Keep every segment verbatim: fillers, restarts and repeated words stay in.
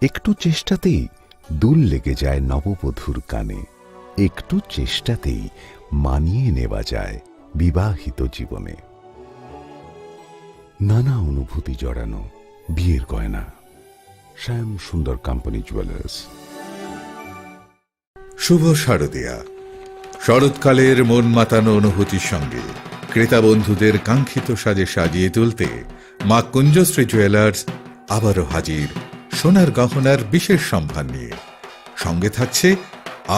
একটু চেষ্টাতেই দুল লেগে যায় নববধূর কানে। একটু চেষ্টাতেই মানিয়ে নেওয়া যায় বিবাহিত জীবনে। নানা অনুভূতি জড়ানো বিয়ের গয়না। শ্যাম সুন্দর কোম্পানি জুয়েলার্স। শুভ শারদিয়া। শরৎকালের মন মাতানো অনুভূতির সঙ্গে ক্রেতা বন্ধুদের কাঙ্ক্ষিত সাজে সাজিয়ে তুলতে মা কুঞ্জশ্রী জুয়েলার্স আবারও হাজির সোনার গহনার বিশেষ সম্ভার নিয়ে। সঙ্গে থাকছে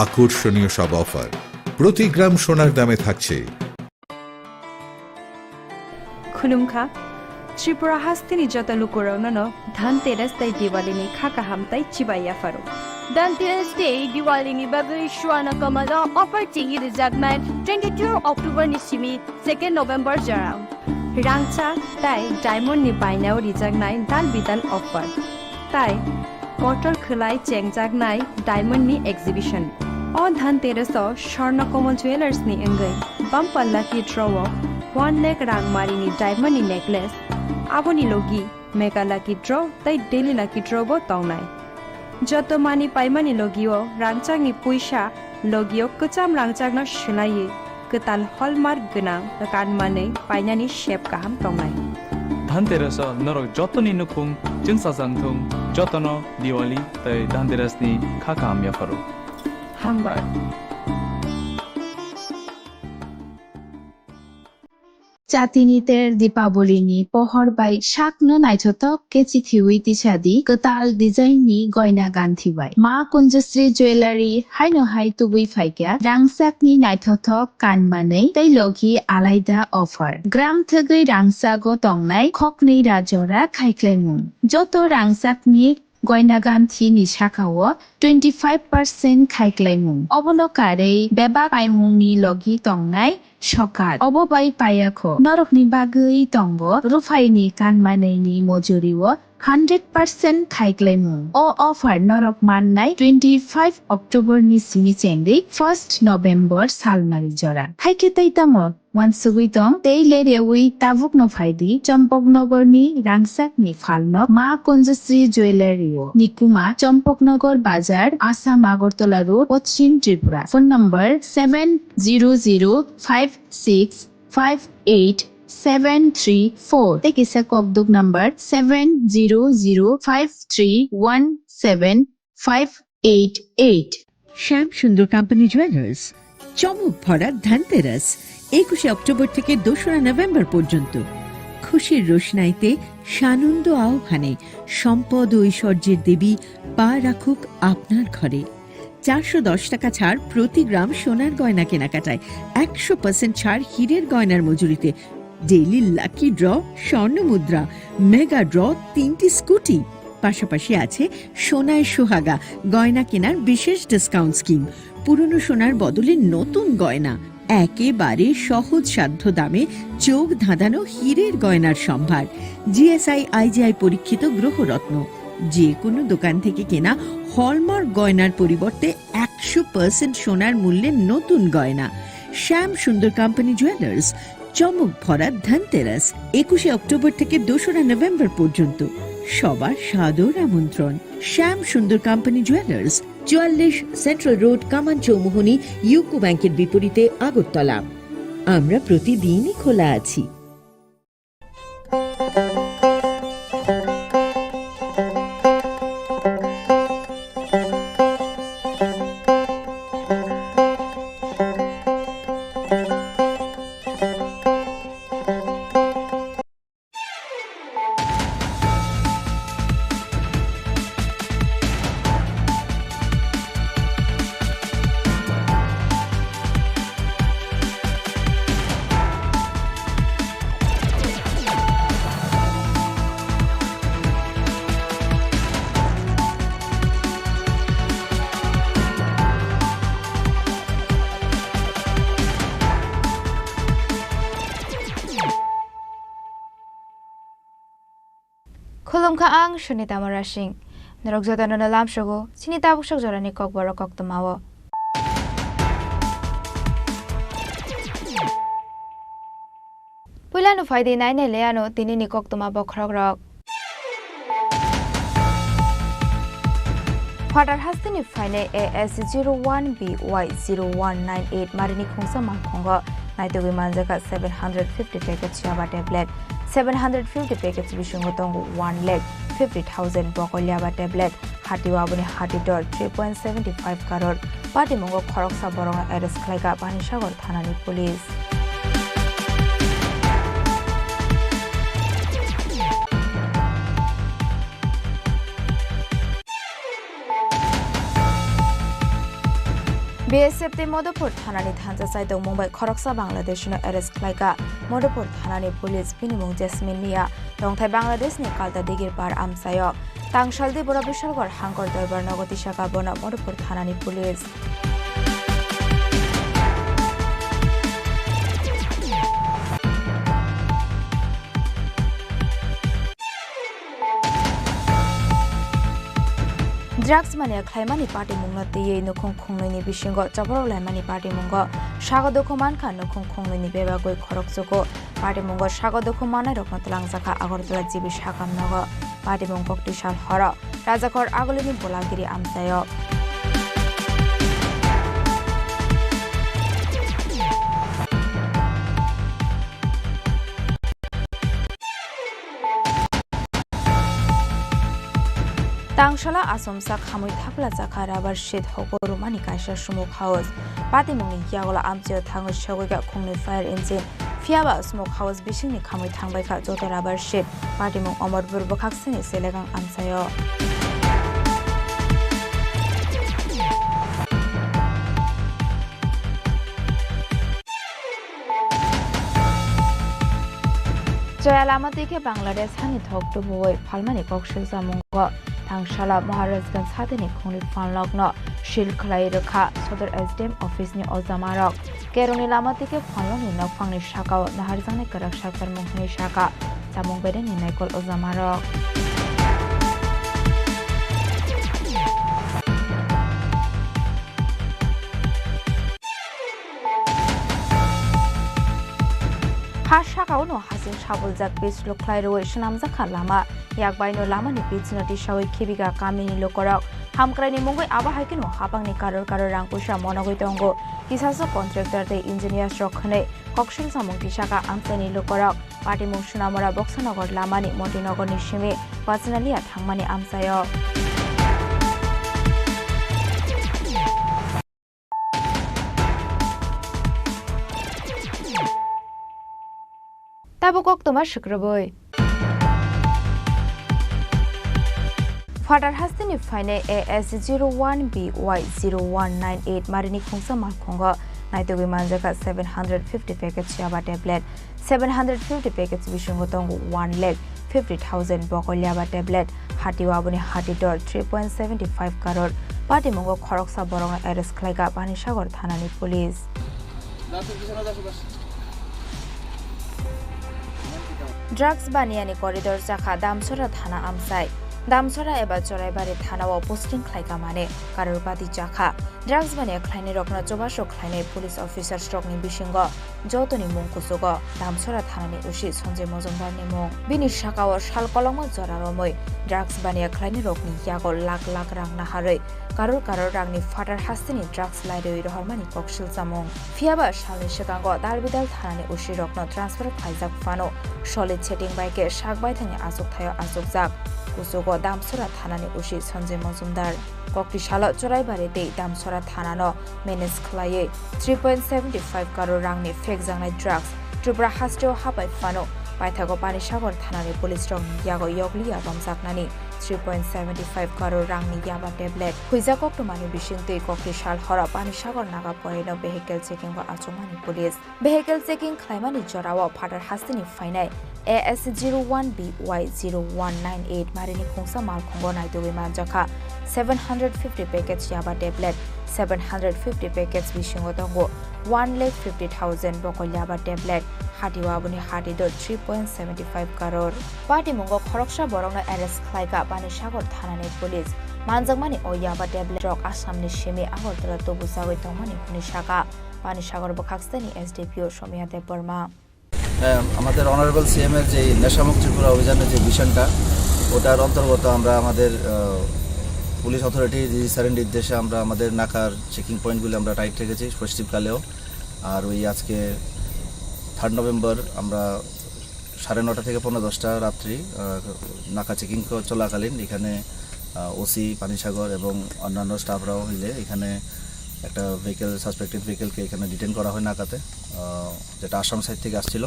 আকর্ষণীয় সব অফার। প্রতি গ্রাম সোনার দামে থাকছে Khulumkha, Tripura hasteni joto lukurokno no Dhanteras tei Diwali ni kha kaham tei chibai yapharo. Dhanteras tei Diwali ni bagwi Swarna Kamal o offer chengwi rijaknai twenty-two October ni simi second November jora. Rangchak tei diamond ni bainao rijaknai dal bidal offer. Tai kotor khwlai chengjaknai diamond ni exhibition. O Dhanteras o Swarna Kamal Jewellers ni wngwi bumper lucky draw o one lakh rang mari ni diamond ni necklace, aboni logi mega lucky draw tei daily lucky draw bo tongnai. Joto mani paimani logi o rangchak ni puisa, logi o kwcham rangchak no swlaiwi kwtal hallmark gwnang kan manwi painani sep kaham tongnai. Dhanteras o norok jotoni nukhung chwngsajak thung, jotono Diwali tei Dhanteras ni kha kaham yapharo. Hambai. Chatini ter Dipaboli ni pohor bai sakno naithothok khe chithiwi tisadi kwtal design ni goina ganthi bai. Ma Kunjasri Jewellery haino hai tubui phaikha rangchak ni naithothok kanmanwi tei logi alaida offer. Gram thwgwi rangchago tongnai khoknwi ra jora khaiklaimung. Joto rangchak ni goina ganthi ni saka o twenty five percent khaiklaimung. Obono karwi bebak paimung ni logi tongnai sokat. Obo bai payakho. Norokni bagwi tongo ruphai ni kanmanwi ni mojuri o hundred percent khaiklaimung. O offer norok mannai twenty five October ni simi chengwi first November salmari jora. Haikhe tei tamo? Wansugwi tong, tei le rewi tabukno phaidi, Champaknagar ni rangchak ni phalno Ma Kunjasri Jewellery o. Nikuma, Champaknagar Bazar, Assam Agartala Road, Pachim Tripura. Phone number seven zero zero five six five eight seven three four. Tei kisa kokduk number seven zero zero five three one seven five eight eight. শ্যাম সুন্দর company jewellers, চমক ভরা ধনতেরাস, একুশে অক্টোবর থেকে দোসরা নভেম্বর পর্যন্ত। খুশির রোশনাইতে সানন্দ আহ্বানে সম্পদ ও ঐশ্বর্যের দেবী পা রাখুক আপনার ঘরে। চারশো দশ টাকা ছাড় প্রতি গ্রাম সোনার গয়না কেনাকাটায়, একশো পার্সেন্ট ছাড় হীরের গয়নার মজুরিতে, ডেইলি লাকি ড্র, স্বর্ণ মুদ্রা, মেগা ড্র, তিনটি স্কুটি। পাশাপাশি আছে সোনায় সোহাগা গয়না কেনার বিশেষ ডিসকাউন্ট স্কিম। পুরনো সোনার বদলে নতুন গয়না, একেবারে সহজসাধ্য দামে চোখ ধাঁধানো হীরের গয়নার সম্ভার। জিএসআই আইজিআই পরীক্ষিত গ্রহরত্ন। যে কোনো দোকান থেকে কেনা হলমার্ক গয়নার পরিবর্তে একশো পার্সেন্ট সোনার মূল্যে নতুন গয়না। শ্যাম সুন্দর কোম্পানি জুয়েলার্স, চমক ভরা ধনতেরাস, একুশে অক্টোবর থেকে দোসরা নভেম্বর পর্যন্ত। সবার সাদর আমন্ত্রণ। শ্যাম সুন্দর কোম্পানি জুয়েলার্স, চুয়াল্লিশ সেন্ট্রাল রোড, কামান চৌমুহনী, ইউকো ব্যাংকের বিপরীতে, আগরতলা। আমরা প্রতিদিনই খোলা আছি। Khulumkha ang Sunita Murasing. Norok jotono no lamsogo chini tabuk sok jorani kokborok koktwmao. Puilano phaidi nainai le ano tinini koktwma bokhorokrok. Phatar hasteni phainai A S zero one B Y zero one nine eight marini khungsa malkhungo naitugwi manjakha seven hundred fifty packets yaba tablet, seven hundred fifty packets bisingo tongo one lakh fifty thousand bokol yaba tablet, hatio aboni hati dor three point seventy five crore. Patimungo khoroksa borokno arrest khlaikha Panisagar thanani police. B S F tei Madhupur thanani thansa chai tongmung bai khoroksa Bangladeshino arrest khlaikha Madhupur thanani police, bini mung Jasmine Mia, tongthai Bangladeshni Kalta Digir par amchaio. Tangsaldi borok Bishalgarh Hangkor Dorbar nogo tisakha bono Madhupur thanani police. Drugs mania khlaimani patimungno twiwi nukhung khungnwini bisingo choborok laimani patimungo sago dukhu mankha nukhung khungnwini bebagwi khorokchugo. Patimungo sago dukhu mannairokno twlangjakha Agartala G B sakam nogo. Patimung koktwi sal horo Rajakhor Agulini Bolagiri amchaio. Tangsala achomsa khamwi thapla chakha rubber sheet hokbo rwmani kaisa smoke house. Patimungni yagulo amchaio thangwi sogwikha khungni fire engine. Phiyaba smoke house bisingni khamwi thangbaikha joto rubber sheet. Patimung Omorpur bwkhaksini Selegang amchaio. Chaya lama twi khe Bangladesh hani thok tubuwi phalmani koksil chamungo thangsala Maharajganj hatini khungni phalnokno seal khlai rwkha Sodor S D M office ni ojamarok. Kerongni lama twi khe phalnokni nokphangni sakao naharjaknai kwrak saktarmung hwnwi sakha chamung bedengni naikol ojamarok. Ha sakao no hasing sabuljak pitch lukhlai rwui swnamjak kha lama. Yak bai no lama ni pitch no tisaui khibiga kami ni lukurok. Hamkrai ni mungwi abo hai kheno hapang ni karor karor rang puisa monogwi tongo. Kisa so contractor tei engineers rok hwnwi koksil samung tisakha amchai ni lukurok. Patimung Sunamura Boksanagar lama ni Motinagar ni simi Bachanalia thangmani amchaio. Tabuk koktwma swkrwbwi. Phatar hasteni phainai A S zero one B Y zero one nine eight marini khungsa malkhungo naitugwi manjakha seven hundred fifty packets yaba tablet. Seven hundred fifty packets bisingo tongo one lakh fifty thousand bokol yaba tablet, hatio aboni hati dor three point seventy five crore. Patimungo khoroksa borokno arrest khlaikha Panisagar thanani police. Drugs baniyani koridor jakha Damsora thana amchai. Damsora eba Choraibari thanao posting khlaikha mane karor badi jakha. Drugs baniya khlainairokno chubachu khlainai police officers rokni bisingo jotoni mung kuchugo Damsora thanani O C Sanjay Majumdarni mung. Bini sakao sal kolokma jora romwi drugs baniya khlainairokni yago lakh lakh rang naharwi karor karor rangni phatar hasteni drugs lairwi rohormani koksil chamung. Phiyaba salni swkango dalbidal thanani O C rokno transfer khlaijak phano soli chatting bai khe sak baithangni achukthai-o achukjak. Kuchugo Damsora thanani O C Sanjay Majumdar. Kokti salo Choraibari tei Damsora thanano manage khlaiwi three point seventy five crore rangni phekjaknai drugs Tripura hasteo hapai phano paithago Panisagar thanani police rokni yago yokliya romjaknani three point seventy five crore rangni yaba tablet. Huijak koktwmani bisingtwi kokti sal horo Panisagar Naga Porino vehicle checking o achukmani police. Vehicle checking khlaimani jorao phatar hasteni phainai A S zero one B Y zero one nine eight marini khungsa malkhungo naitugwi manjakha seven hundred fifty packets yaba tablet, seven hundred fifty packets bisingo tongo one lakh fifty thousand bokol yaba tablet, hatio aboni hati do three point seventy five crore. Patimungo khoroksa borokno arrest khlaikha Panisagar thanani police. Manjakmani o yaba tablet rok Assamni simi Agartala tubujagwi tongmani hwnwi sakha Panisagar bwkhaksani S D P O Somia Debbarma. হ্যাঁ, আমাদের honourable CM এর যে নেশামুক্ত ত্রিপুরা অভিযানের যে ভিশনটা, ওটার অন্তর্গত আমরা আমাদের, আহ, পুলিশ অথরিটি রেজিস্ট্রারের নির্দেশে আমরা আমাদের নাকার চেকিং পয়েন্টগুলি আমরা টাইট রেখেছি পশ্চিমকালেও। আর ওই আজকে থার্ড নভেম্বর আমরা সাড়ে নটা থেকে পৌনে দশটা রাত্রি, আহ, নাকা চেকিং ক-, চলাকালীন এখানে, আহ, ওসি পানিসাগর এবং অন্যান্য স্টাফরাও মিলে এখানে একটা ভেহিকেল, সাসপেক্টেড ভেহিকেলকে এখানে ডিটেন করা হয় নাকাতে, আহ, যেটা আসাম সাইড থেকে আসছিল।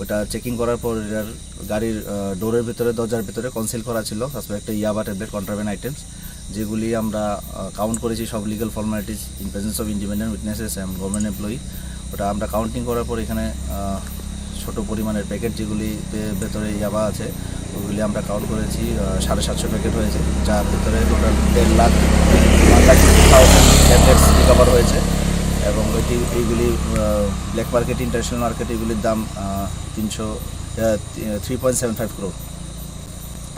ওটা চেকিং করার পর এটার গাড়ির, আহ, ডোরের ভিতরে, দরজার ভিতরে কনসিল করা ছিল সাসপেক্টেড ইয়াবা ট্যাবলেট, কন্ট্রাব্যান্ড আইটেমস, যেগুলি আমরা, আহ, কাউন্ট করেছি সব legal formalities in presence of independent witnesses and government employee. ওটা আমরা কাউন্টিং করার পর এখানে, আহ, ছোট পরিমাণের প্যাকেট যেগুলি ভে-, ভেতরে ইয়াবা আছে, ওগুলি আমরা কাউন্ট করেছি, আহ, সাড়ে সাতশো প্যাকেট হয়েছে, যার ভিতরে টোটাল দেড় lakh, one lakh fifty thousand tablets recover হয়েছে। এবং এটি, এইগুলি, ah, black market, international market, এগুলির দাম, আহ, তিনশো, ah, three point seven five crore.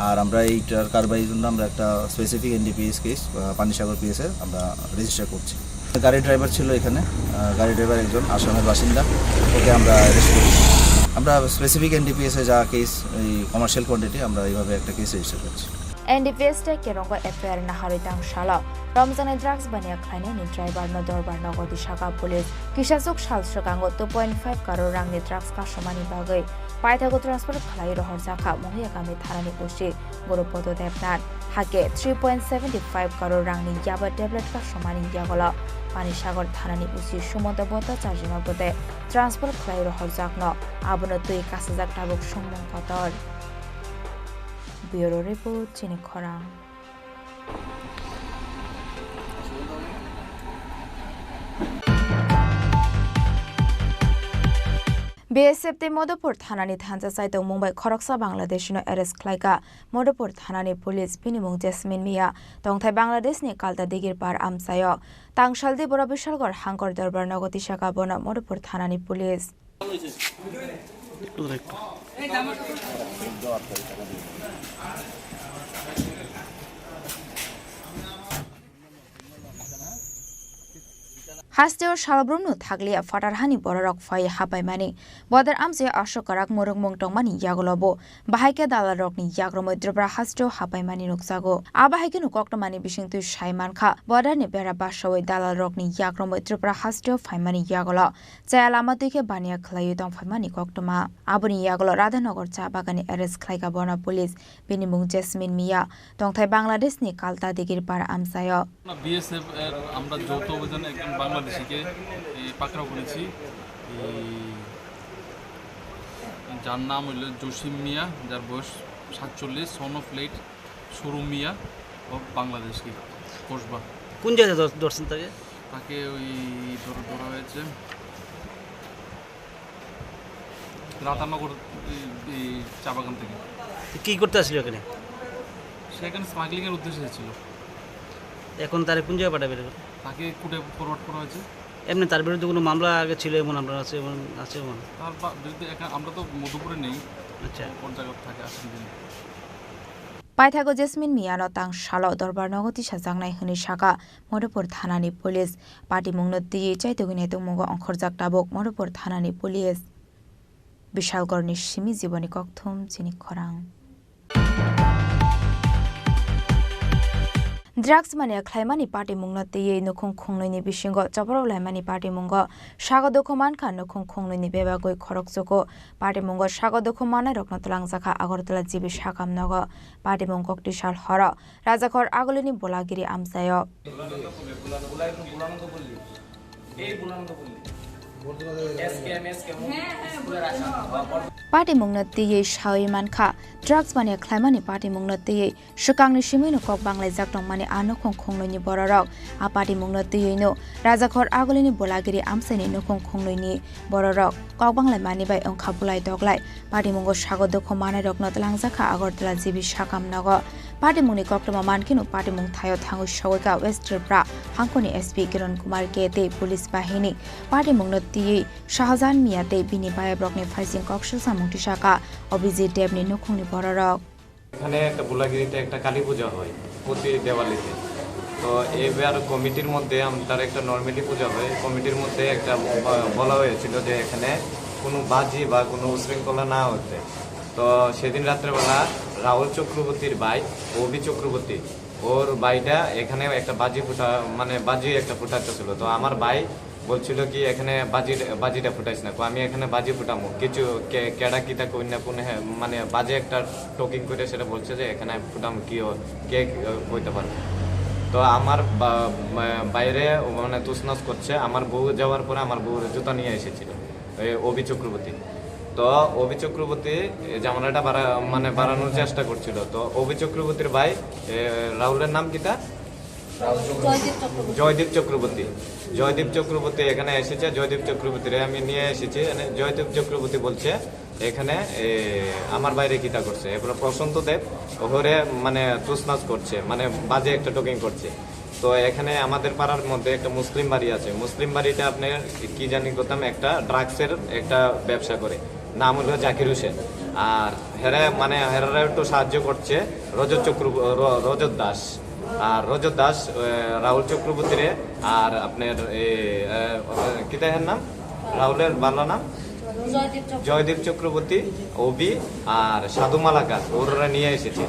আর আমরা এইটার কারবারির জন্য আমরা একটা specific NDPS case, ah, Panisagar PSA আমরা রেজিস্টার করছি। গাড়ি ড্রাইভার ছিল এখানে, আহ, গাড়ি ড্রাইভার একজন আসামের বাসিন্দা, ওকে আমরা অ্যারেস্ট করি। আমরা স্পেসিফিক এনডিপিএস এ যা কেস, এই কমার্শিয়াল কোয়ান্টিটি, আমরা এইভাবে একটা কেস রেজিস্টার করছি। NDPS tei kerongo FIR naharwi tang salo romjaknai drugs baniya khlainaini driver no dorbar nogo tisaka police. Kisachuk sal swkango two point five crore rangni drugs kasumani bagwi paithago transport khlai rohorjakha Monguiakamni thanani usi Gurupodo Debnath. Hake three point seven five crore rangni yaba tablet kasumani yagulo Panisagar thanani usi Sumonto Bhattacharjino bwtwi transport khlai rohorjakno, abono twi kasajak tabuk songmung kotor. Bureau Report, Chini Khorang. B S F tei Madhupur thanani thansa chaitokmung bai khoroksa Bangladeshino arrest khlaikha Madhupur thanani police, bini mung Jasmine Mia, tongthai Bangladeshni Kalta Digir par amchaio. Tangsaldi boro Bishalgarh Hangkor Dorbar nogo tisaka bono Madhupur thanani police. Hasteo salbrumno thakliya phatar hani bororok phai hapaimani. Bodar amchai aswk kwrak mwrwkmung tongmani yagulobo bahai khe dalalrokni yagrumwi Tripura hasteo hapaimani nukjago. Abo hai kheno koktwmani bisingtwi sai mankha, bodarni bera basaui dalalrokni yagrumwi Tripura hasteo phaimani yagulo chaya lama twi khe baniya khlaiwi tongphaimani koktwma. Aboni yagulo Radhanagar cha bagani arrest khlaikha bono police, bini mung Jasmine Mia, tongthai Bangladeshni Kalta Digir par amchaio. না, বিএসএফ এর আমরা যৌথ অভিযানে একজন বাংলাদেশিকে, এ, পাকড়াও করেছি। এই, যার নাম হইল জসিম মিয়া, যার বয়স সাতচল্লিশ, সন অফ লেট সুরু মিয়া, ও বাংলাদেশি, কসবা। কোন জায়গায় ধর-, ধরছেন তাকে? তাকে ওই ধর-, ধরা হয়েছে রাধানগর, এই, এই চা বাগান থেকে। তো কি করতে আসছিল এখানে? সে এখানে স্মাগলিং এর উদ্দেশ্যে এসেছিল। এখন তারে কোন জায়গায় পাঠাবে? তাকে কোর্টে ফরওয়ার্ড করা হয়েছে। এমনি তার বিরুদ্ধে কোনো মামলা আগে ছিল এমন আপনার আছে, এমন আছে এমন? তার বা-, বিরুদ্ধে একা-, আমরা তো মধুপুরে নেই। আচ্ছা। কোন জায়গা থাকে আসলে জানি। Paithago Jasmine Mia no tang salo Dorbar nogo tisajaknai hwnwi saka Madhupur thanani police. Patimungno twiwi chaitugwi naitokmungo ongkhorjak tabuk Madhupur thanani police. Bishalgarhni simi Jiboni Kokthum, Chini Khorang. Drugs mania khlaimani patimungno twiwi nukhung khungnwini bisingo choborok laimani patimungo sago dukhu mankha nukhung khungnwini bebagwi khorokchugo. Patimungo sago dukhu manairokno twlangjakha Agartala G B sakam nogo. Patimung kokti sal horo Rajakhor Agulini Bolagiri amchaio. Patimungno twiwi sawi mankha, drugs mania khlaimani patimungno twiwi swkangni simino kok banglaijak tongmani a nukhung khungnwini bororok. A patimungno twiwino Rajakhor Agulini Bolagiri amchaini nukhung khungnwini bororok kok banglaimani bai wngkha bulai doglai. Patimungo sago dukhu manairokno twlangjakha Agartala G B sakam nogo. Patimungni koktwma mankheno patimung thaio thangwi sogwikha West Tripura hangkoni S P Kiran Kumar K tei police bahini. Patimungno twiwi Shahjahan Mia tei bini bayabrokni phaising kok swsamung tisaka Abhijit Debni nukhungni bororok. এখানে একটা বুলাগিরিতে একটা কালী পূজা হয় প্রতি দেওয়ালিতে। তো এবার কমিটির মধ্যে আমরার একটা নর্মালি পূজা হয়, কমিটির মধ্যে একটা, আহ, বলা হয়েছিল যে এখানে কোনো বাজি বা কোনো উশৃঙ্খলা না হতে। তো সেদিন রাত্রেবেলা রাহুল চক্রবর্তীর ভাই অভি চক্রবর্তী ওর ভাইটা এখানে একটা বাজি ফুটা, মানে, বাজি একটা ফুটাতে ছিল। তো আমার ভাই বলছিল কি, "এখানে বাজি, বাজিটা ফুটাইস না।" কো, "আমি এখানে বাজি ফুটামু, কিছু কে-, কেডা কিতা কই না কোন হে-, মানে, বাজে একটা টকিং করে সেটা বলছে যে, 'এখানে আমি ফুটামু, কি ও, কে, কে হইতে পারে?'" তো আমার বা-, বা-, বাইরে, মানে, তুসনাস করছে, আমার বউ যাওয়ার পরে আমার বউর জুতা নিয়ে এসেছিল এই অভি চক্রবর্তী। তো অভি চক্রবর্তী এই ঝামেলাটা বাড়া-, মানে, বাড়ানোর চেষ্টা করছিল। তো অভি চক্রবর্তীর ভাই, এ, রাহুলের নাম কিতা? জয়দীপ চক্রবর্তী। জয়দীপ চক্রবর্তী। জয়দীপ চক্রবর্তী এখানে এসেছে, জয়দীপ চক্রবর্তীরে আমি নিয়ে এসেছি। এনে জয়দীপ চক্রবর্তী বলছে, "এখানে, এ, আমার বাইরে কিতা করছে?" এরপরে প্রশান্ত দেব ওহরে, মানে, তুসনাস করছে, মানে, বাজে একটা টকিং করছে। তো এখানে আমাদের পাড়ার মধ্যে একটা মুসলিম বাড়ি আছে, মুসলিম বাড়িটা আপনার কি জানি করতাম, একটা ড্রাগসের একটা ব্যবসা করে, নাম হলো জাকির হোসেন। আর হেরা, মানে, হেরারা একটু সাহায্য করছে রজত চক্র, র-, রজত দাস। আর রজত দাস, এ, রাহুল চক্রবর্তীরে, আর আপনার, এ, এ, কিতা এর নাম? রাহুলের বাংলা নাম? জয়দীপ চক্রবর্তী। জয়দীপ চক্রবর্তী, অভি আর সাধু মালাকার ওরা নিয়ে এসেছে।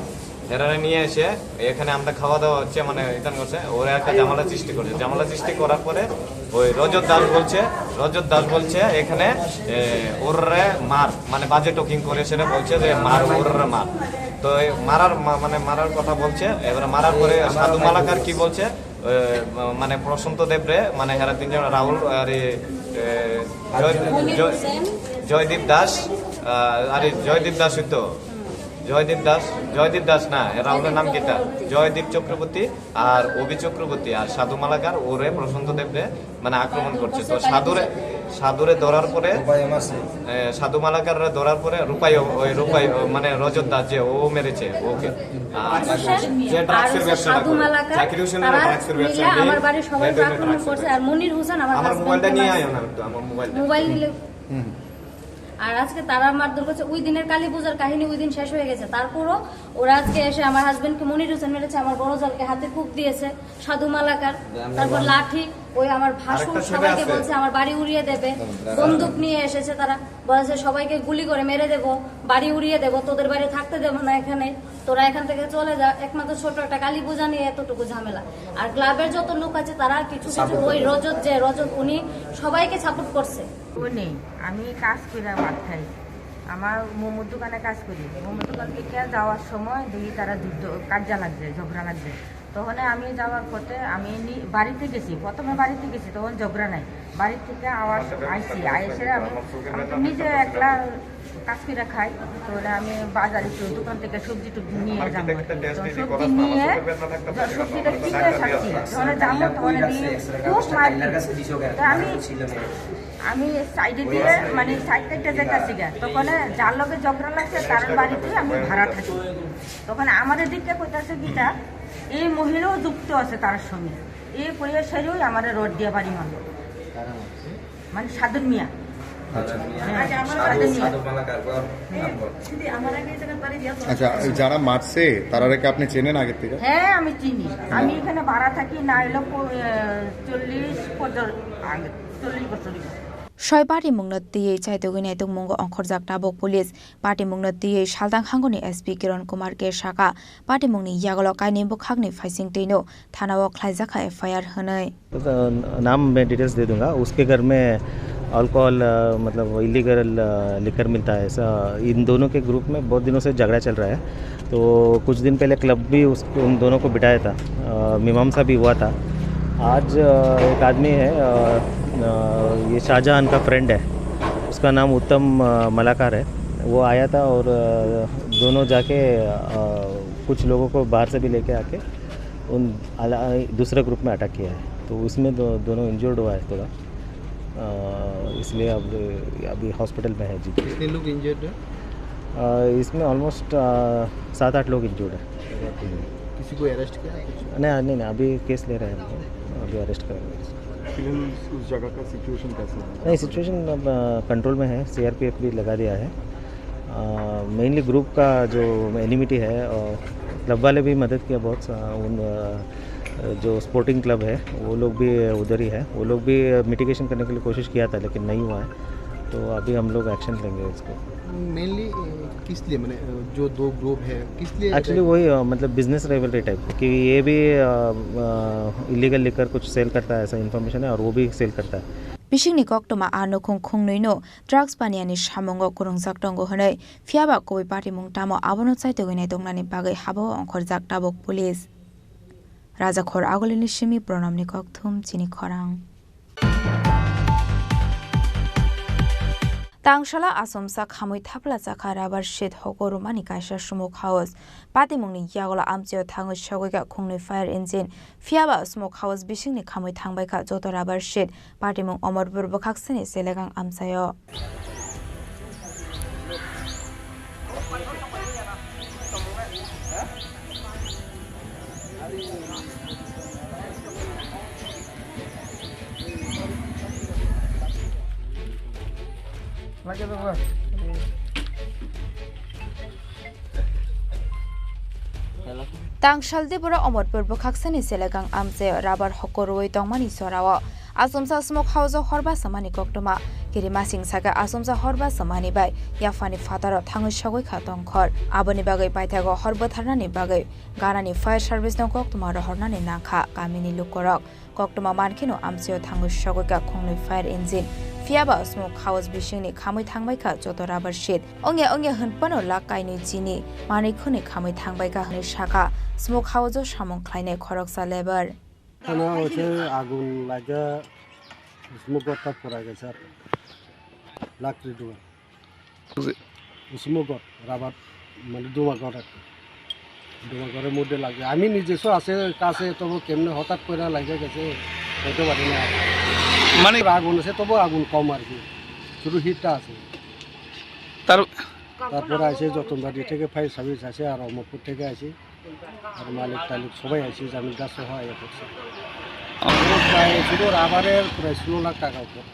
এরা নিয়ে এসে এখানে আমরা খাওয়া দাওয়া হচ্ছে, মানে, ইতান করছে, ওরা একটা ঝামেলা সৃষ্টি করছে। ঝামেলা সৃষ্টি করার পরে ওই রজত দাস বলছে, রজত দাস বলছে এখানে, এ, ওররে মার, মানে, বাজে টকিং করে সেটা বলছে যে মার, ওররে মার। তো এই মারার মা-, মানে, মারার কথা বলছে, এবারে মারার পরে সাধু মালাকার কি বলছে, এ, মানে, প্রশান্ত দেবরে, মানে, এরা তিনজন, রাহুল, আরে, এ, জয়-, মনির জয়-, হোসেন। জয়দীপ দাস, আহ, আরে, জয়দীপ দাস হইতো। জয়দীপ দাস, জয়দীপ দাস না, এ, রাহুলের নাম কিতা? জয়দীপ চক্রবর্তী। জয়দীপ চক্রবর্তী আর অভি চক্রবর্তী আর সাধু মালাকার ওরে প্রশান্ত দেবরে, মানে, আক্রমণ করছে। তো সাধুরে, সাধুরে ধরার পরে, রূপাই আমার ছেলে। এ, সাধু মালাকাররে ধরার পরে রূপাই, ওই রূপাই, ও, মানে, রজত দাস যে ও মেরেছে ওকে। আর রূপাই হোসেন যে আর ড্রাগসের হচ্ছে ব্যবসাটা সাধু করে। মালাকার, জাকির হোসেনের তারা ড্রাগসের মিলে ব্যবসা, আমার মেইন বাড়ির সবাই হেড হইলো আক্রমণ ড্রাগসের করছে। ব্যবসা। আর মনির হোসেন আমার আমার হাজবেন্ডকে মোবাইলটা নিয়ে মারছে। আয় না একটু, আমার মোবাইল। হুম। আর আজকে তারা মারধর করছে, ওই দিনের কালী পূজার কাহিনী ওই দিন শেষ হয়ে গেছে। তারপরও ওরা আজকে এসে আমার হাজবেন্ডকে, মনির হোসেন মেরেছে, আমার বড় জালকে হাতে কুপ দিয়েছে, সাধু মালাকার, তারপর লাঠি, ওই আমার ভাসুর আরেকটা ছেলে সবাইকে আছে। বলছে আমার বাড়ি উড়িয়ে দেবে, বন্দুক নিয়ে এসেছে তারা, বলেছে সবাইকে গুলি করে মেরে দেবো, বাড়ি উড়িয়ে দেবো, তোদের বাড়ি থাকতে দেবো না এখানে, তোরা এখান থেকে চলে যা। একমাত্র ছোট একটা কালী পূজা নিয়ে এতটুকু ঝামেলা। আর ক্লাবের যত লোক আছে তারা কিছু কিছু, ওই রজত, যে রজত, উনি সবাইকে সাপোর্ট করছে। ও নেই, আমি কাজ করে ভাত খাই। আমার মোমোর দোকানে কাজ করি। মোমোর দোকান থেকে যাওয়ার সময় দেখি তারা যুদ্ধ, কাজিয়া লাগছে, ঝগড়া লাগছে। তখন আমি যাওয়ার পথে আমি নি-, বাড়িতে গেছি, প্রথমে বাড়িতে গেছি, তখন ঝগড়া নাই। বাড়ি থেকে আওয়াজ আইছি, আইসে আমি, আমি তো নিজে একলা কাজ করে খাই, তাহলে আমি বাজারে একটু দোকান থেকে সবজি টবজি নিয়ে যাবো আর কি। তো সবজি নিয়ে য-, সবজিটা কিনে খাচ্ছি, যখন যাবো তখন আমি খুব মারপিট। তো আমি, আমি সাইডে দিয়ে, মানে, সাইড থেকে যেতেছি গা, তখন যার লগে ঝগড়া লাগছে তার বাড়িতে আমি ভাড়া থাকি। তখন আমাদের দিকে কইতাছে কিতা, এই মহিলাও যুক্ত আছে তার সঙ্গে। এই কইয়া সেরেও আমারে রড দিয়ে বাড়ি মারলো। মানে সাধন মিয়া। আচ্ছা। হ্যাঁ, সাধন মিয়া। আচ্ছা, এই যারা মারছে, তারারে কি আপনি চেনেন আগের থেকে? হ্যাঁ, আমি চিনি। আমি এখানে ভাড়া থাকি, না এলো প-, এ, চল্লিশ বছর আগে, চল্লিশ বছর আগে। Soi patimungno twiwi chaitugwi naitukmungo ongkhorjak tabuk police. Patimungno twiwi Saltang hangoni S P Kiron Kumar K sakha, patimungni yagulo kainwi bwkhakni phaising twino thanao khlaijak kha F I R hwnwi. तो, अ, नाम मैं डिटेल्स दे दूंगा। उसके घर में अल्कोहल, अ, मतलब इलीगल, अ, लिकर मिलता है। ऐसा इन दोनों के ग्रुप में बहुत दिनों से झगड़ा चल रहा है। तो कुछ दिन पहले क्लब भी उस, उन दोनों को बिठाया था, अ, मीमांसा भी हुआ था। आज, अ, एक आदमी है, अ, अ, ये शाहजहान का फ्रेंड है, उसका नाम उत्तम, अ, मलाकार है। वो आया था और, अ, दोनों जाके, अ, कुछ लोगों को बाहर से भी लेके आके उन अला-, दूसरे ग्रुप में अटैक किया है, तो उसमें दो, दोनों इंजर्ड हुआ है थोड़ा। अ, इसलिए अब अभी हॉस्पिटल में है जी। कितने लोग इंजर्ड हैं? अ, इसमें ऑलमोस्ट, अ, सात आठ लोग इंजर्ड हैं। किसी को अरेस्ट किया है कुछ? नहीं, नहीं, नहीं, अभी केस ले रहे हैं हम लोग, अभी अरेस्ट करेंगे। फिलहाल उस, उस जगह का सिचुएशन कैसा है? नहीं, सिचुएशन अब, अ, कंट्रोल में है, सीआरपीएफ भी लगा दिया है। अ, मेनली ग्रुप का जो एनिमिटी है, अ, क्लब वाले भी मदद किया बहुत सा, उन, अ, जो स्पोर्टिंग क्लब है, वो लोग भी उधर ही है, वो लोग भी मिटिगेशन करने के लिए कोशिश किया था, लेकिन नहीं हुआ है, तो अभी हम लोग एक्शन लेंगे इसको। मेनली किस लिए, मैंने जो दो ग्रुप है, किस लिए? एक्चुअली वही, अ, मतलब बिजनेस राइवलरी टाइप कि ये भी इलीगल लिकर कुछ सेल करता है, ऐसा इन्फॉर्मेशन है, और वो भी सेल करता है। Bisingni koktwma a nukhung khungnwino drugs paniyani samungo kwrwngjak tongo hwnwi, phiyaba kubui patimung tamo abono chaitogwi naituknani bagwi habao ongkhorjak tabuk police. Rajakhor Agulini simi Pranamni kokthum chini khorang. Tangsala achomsa khamwi thapla chakha rubber sheet hoko rwmani kaisa smoke house. Patimungni yagulo amchaio thangwi sogwikha khungnwi fire engine. Phiyaba smoke house bisingni khamwi thangbaikha joto rubber sheet. Patimung Omorpur bwkhaksani Selegang amchaio. Tangsal Dibura Omorpur bwkhaksani Selegang amchaio rubber hoko rwui tongmani jorao achomsa smoke house-o hor basa mani koktwma. Kirimasing saka achomsa hor basa mani bai yaphani phataro thangwi sogwi kha tongkhor. Aboni bagwi paithago hor bwtharnani bagwi ganani fire service-no koktwma rohornani nangkha kamini lukorok. Koktwma mankheno amchaio thangwi sogwi kha khungnwi fire engine. Phiyaba smoke house bisingni khamwi thangbai kha joto rubber sheet. Ongya ongya hwn phano lakh kainwi chini manwi khwnwi khamwi thangbai kha hwnwi sakha smoke house-o samung khlainai khoroksa labour. Khana o se agun laga smoke ta pura gesa lakh ri dua. Smoke got, rubber, মানে ধোঁয়া got আর কি। ধোঁয়া গরের মধ্যে লাগে। আমি নিজস্ব আছে কাছে, তবু কেমনে হঠাৎ করে লাগে গেছে, বলতে পারি না। মানে আগুন আছে, তবু আগুন কম আর কি, শুধু হিটটা আছে। তার তারপরে আছে যতনবাড়ি থেকে ফায়ার সার্ভিস আছে, আর অমরপুর থেকে আছে, আর মালিক টালিক সবাই আছে, জামিনদার সহ আয়া করছে। প্রায় শুধু রাবারের প্রায় ষোলো লাখ টাকা উপর।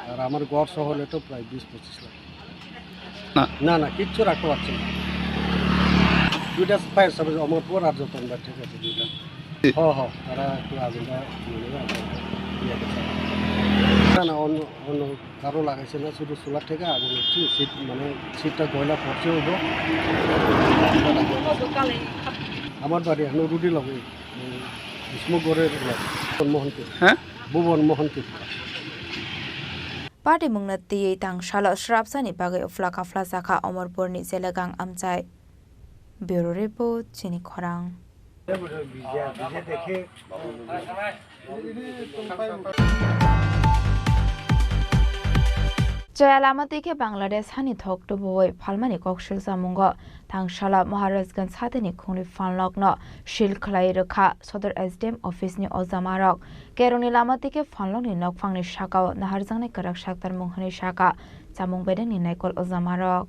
আর আমার ঘর সহ হলে তো প্রায় বিশ পঁচিশ লাখ। না। না, না, কিচ্ছু রাখতে পারছি না। দুইটা ফায়ার সার্ভিস, অমরপুর আর যতনবাড়ি, ঠিক আছে, দুইটা। জি। হ, হ, তারা একটু আগুনটা নিয়ে নেবে, আমরা ইয়ে করছি। না, না, অন্য, অন্য কারো লাগাইছে না, শুধু সোলার থেকে আগুন হচ্ছে, সিট, মানে, সিটটা গয়লা পড়ছে ওগো। আমার বাড়ি এখন রুটি লগে, স্মোক করে, ভুবন মোহন তীর্থ। হ্যাঁ? ভুবন মোহন তীর্থ। Patimungno twiwi tangsalo srapsani bagwi uphla kaphla chakha Omorpurni Selegang amchai. Bureau Report, Chini Khorang. Chaya lama twi khe Bangladesh hani thok tubuwi phalmani koksil chamungo tangsalo Maharajganj hatini khungni phalnokno seal khlai rwkha Sodor S D M office ni ojamarok. Kerongni lama twi khe phalnokni nokphangni sakao naharjaknai kwrak saktarmung hwnwi sakha chamung bedekni naikol ojamarok.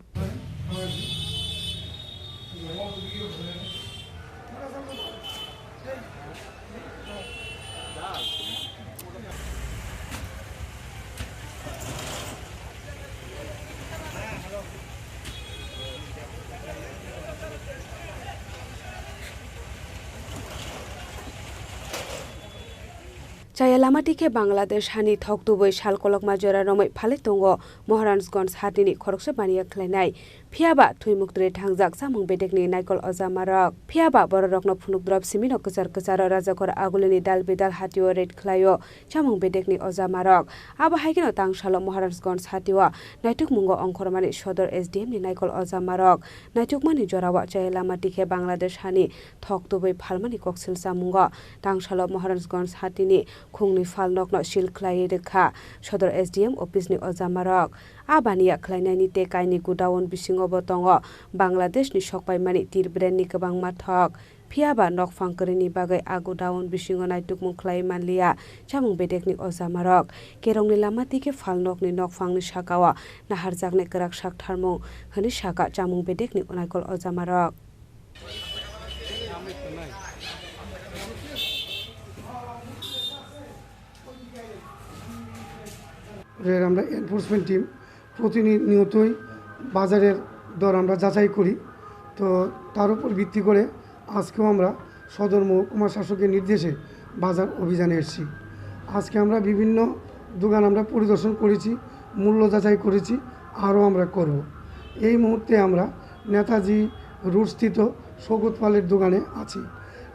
Chaya lama twi khe Bangladesh hani thok tubui sal kolokma jora romwi phalwi tongo Maharajganj hatini khoroksa baniya khlainai. Phiyaba thwi muktwi thangjak chamung bedekni naikol ojamarok. Phiyaba bororokno phunukdrop simino kwchar kwcharo Rajakhor Agulini dal bidal hatio raid khlaio chamung bedekni ojamarok. Abo hai kheno tangsalo Maharajganj hatio naitukmungo ongkhormani Sodor S D M ni naikol ojamarok. Naitukmani jorao chaya lama twi khe Bangladesh hani thok tubui phalmani koksil chamungo tangsalo Maharajganj hatini khungni phalnokno seal khlaiwi rwkha Sodor S D M office ni ojamarok. A baniya khlainaini tei kaini godown bisingo bo tongo Bangladesh ni sokpaimani tir brand ni kwbangma thok. Phiyaba nokphang kwrwini bagwi a godown bisingo naitukmung khlaiwi manliya chamung bedekni ojamarok. Kerongni lama twi khe phalnokni nokphangni sakao naharjaknai kwrak saktharmung hwnwi sakha chamung bedekni naikol ojamarok. রের আমরা enforcement team প্রতিনিয়তই বাজারের দর আমরা যাচাই করি। তো তার উপর ভিত্তি করে আজকেও আমরা সদর মহকুমা শাসকের নির্দেশে বাজার অভিযানে এসেছি। আজকে আমরা বিভিন্ন দোকান আমরা পরিদর্শন করেছি, মূল্য যাচাই করেছি, আরও আমরা করব। এই মুহূর্তে আমরা নেতাজি রোডস্থিত সৌগত পালের দোকানে আছি।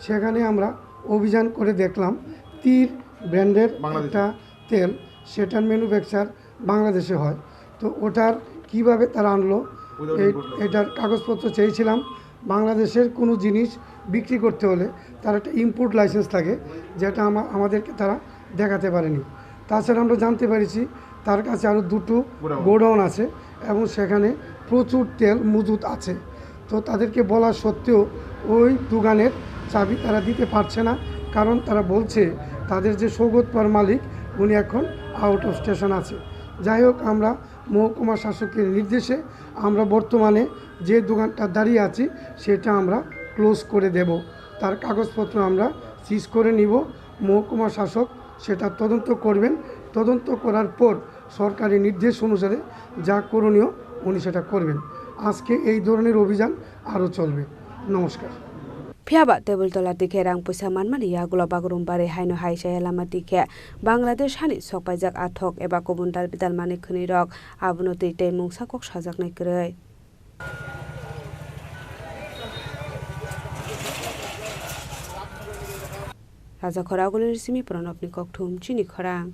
সেখানে আমরা অভিযান করে দেখলাম তীর ব্র্যান্ডের বাংলাদেশে। একটা তেল, সেটার ম্যানুফ্যাকচার বাংলাদেশে হয়। তো ওটার কিভাবে তারা আনলো, Without এই, import license। এটার কাগজপত্র চেয়েছিলাম। বাংলাদেশের কোনো জিনিস বিক্রি করতে হলে তার একটা ইম্পোর্ট লাইসেন্স লাগে, যেটা আমা-, আমাদেরকে তারা দেখাতে পারেনি। তাছাড়া আমরা জানতে পেরেছি তার কাছে আরও দুটো গোডাউন। গোডাউন আছে এবং সেখানে প্রচুর তেল মজুত আছে। তো তাদেরকে বলা সত্ত্বেও ওই দোকানের চাবি তারা দিতে পারছে না, কারণ তারা বলছে তাদের যে সৌগত পাল মালিক, উনি এখন আউট অফ স্টেশন আছে। যাই হোক, আমরা মহকুমা শাসকের নির্দেশে আমরা বর্তমানে যে দোকানটা দাঁড়িয়ে আছি, সেটা আমরা ক্লোজ করে দেব। তার কাগজপত্র আমরা সিজ করে নিব। মহকুমা শাসক সেটা তদন্ত করবেন। তদন্ত করার পর সরকারি নির্দেশ অনুসারে যা করণীয়, উনি সেটা করবেন। আজকে এই ধরনের অভিযান আরও চলবে। নমস্কার। Phiya ba tebol tola tikhe rang puisa manmani yagulo bagrum bari haino hai chaya lama tikhe Bangladesh hani sokpaijak athok eba kubun dal bidal manwi khwnwi rok abono twi tei mungsa kok sajaknai kwrwi. Raja Khoragulni simi Pranabni kokthum chini khorang.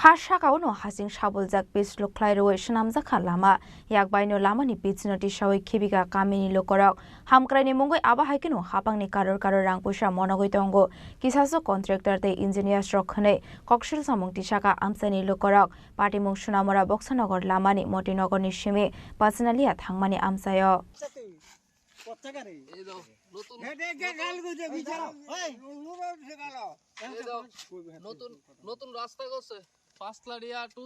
Ha saka-o no hasing sabuljak pitch lukhlai rwui swnamjak kha lama. Yak bai no lama ni pitch no tisaui khibi kha kami ni lukurok. Hamkrai ni mungwi abo hai kheno hapang ni karor karor rang puisa monogwi tongo. Kisaswk contractor tei engineers rok hwnwi koksil samung tisa kha amchai ni lukurok. Patimung Sunamura Boksanagar lama ni Motinagar ni simi Pachnalia thangmani amchai o. এই দাও, নতুন, এই যে, যে নতুন, গাল গুজে বিচারো। এই, এই দাও, নতুন, নতুন রাস্তা করছে, পাঁচলাড়িয়া to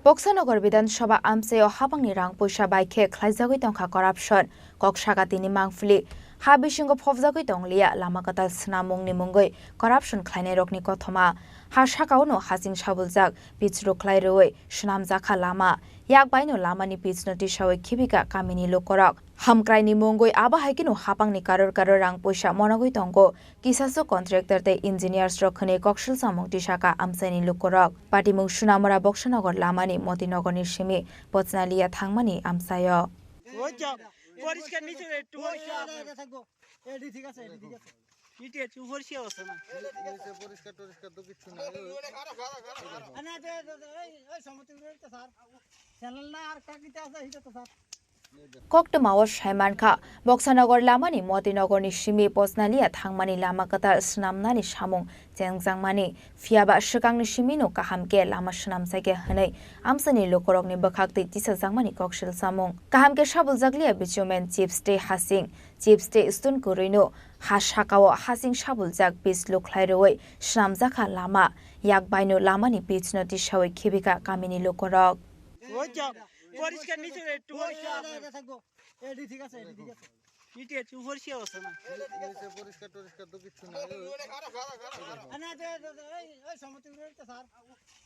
Boksanagar Bidhan Sabha amchai o hapang ni rang puisa bai khe khlaijagwi tongkha corruption, kok saka tini mangphili, ha bisingo phobjagwi tongliya lama kwtal swnamung ni mungwi corruption khlainai rok ni kothoma, ha saka o no hasing sabuljak pitch rukhlai rwui swnamjak kha lama, yak bai no lama ni pitch no tisaui khibi kha kami ni lukurok. Hamkrai ni mungwi abo hai kheno hapang ni karor karor rang puisa monogwi tongo. Kisaswk contractor tei engineers rok hwnwi koksil samung tisa kha amchai ni lukurok. Patimung Sunamura Boksanagar lama ni Motinagar ni simi Pachnalia thangmani amchai o. ওই তো, পরিষ্কার নিচে একটু পরিষ্কার। এডি ঠিক আছে, এডি ঠিক আছে। ইটে একটু পরিষ্কার হচ্ছে না। নিচে পরিষ্কার টরিষ্কার তো কিচ্ছু নাই। না, না, এই, এই, এই সমতুল্য তো স্যার। চ্যানেল না আর কাকিতে আছে, এটা তো sir. Koktwma o sai mankha, Boksanagar lama ni Motinagar ni simi Pachnalia thangmani lama kwtal swnamnani samung chengjangmani, phiya ba swkang ni simi no kaham khe lama swnamjak ya hwnwi amchai ni lukurok ni bwkhak twi tisajakmani koksil samung. Kaham khe sabuljak liya bitumen, chips tei hasing, chips tei stone kwrwi no ha saka o hasing sabuljak pitch lukhlai rwui swnamjak kha lama, yak bai no lama ni pitch no tisaui khibi kha kami ni lukurok. ওই তো, পরিষ্কার নিচে একটু পরিষ্কার। এডি ঠিক আছে, এডি ঠিক আছে। ইটে একটু পরিষ্কার হচ্ছে না। নিচে পরিষ্কার টরিষ্কার তো কিচ্ছু নাই। না, না, এই, এই, এই সমতুল্য তো স্যার।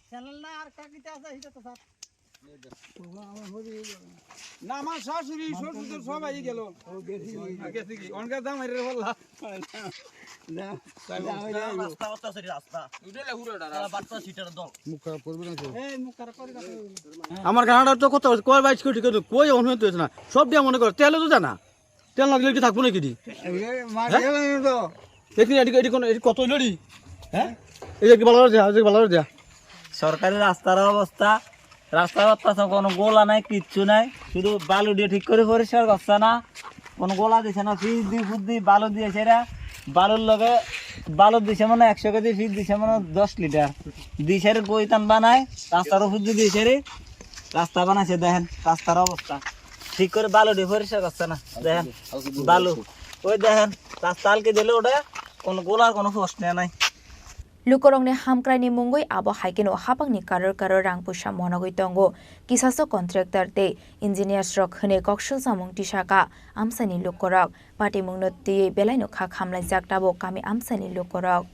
চ্যানেল না আর কাকিতে আছে, এটা তো স্যার। না, আমার শাশুড়ি, শ্বশুর তো সবাই গেল। গেছে কি? অনকা দাম এর বললা। রাস্তা, রাস্তা, রাস্তা। মুখ খারাপ করবে না তো। আমার গাড়াটা তো কত কয় বাইশ কোটি করে কই অন হইতে হয়েছে না, সব দিয়ে মনে করে তেলও তো জানা, তেল না দিলে কি থাকবো নাকি দি? দেখি এটি এটি কোন এটি কত হইল রে? হ্যাঁ, এই যে কি ভালো করে দেয়া, এই যে ভালো করে দেয়া। সরকারি রাস্তার অবস্থা, রাস্তাঘাট আছে, কোনো গোলা নাই, কিচ্ছু নাই, শুধু বালু দিয়ে ঠিক করে পরিষ্কার করছে না, কোনো গোলা দিছে না, ফিস দি ফুস দি বালু দিয়েছে এরা, বালুর লগে বালু দিছে মানে একশো কেজি, ফিস দিছে মানে দশ লিটার, দিছে রে গইতান বানায়, রাস্তার উপর দিয়ে দিয়েছে রে, রাস্তা বানাইছে দেখেন, রাস্তার অবস্থা ঠিক করে বালু দিয়ে পরিষ্কার করছে না, দেখেন বালু, ওই দেখেন রাস্তা আলকে দিলে ওটা কোনো গোলার কোনো প্রশ্ন নাই। Lukurokni hamkraini mungwi abo hai kheno hapangni karor karor rang puisa monogwi tongo. Kisaswk contractor tei engineers rok hwnwi koksil samung tisaka amchaini lukurok. Patimungno twiwi belaino kha khamlaijak tabuk kami amchaini lukurok.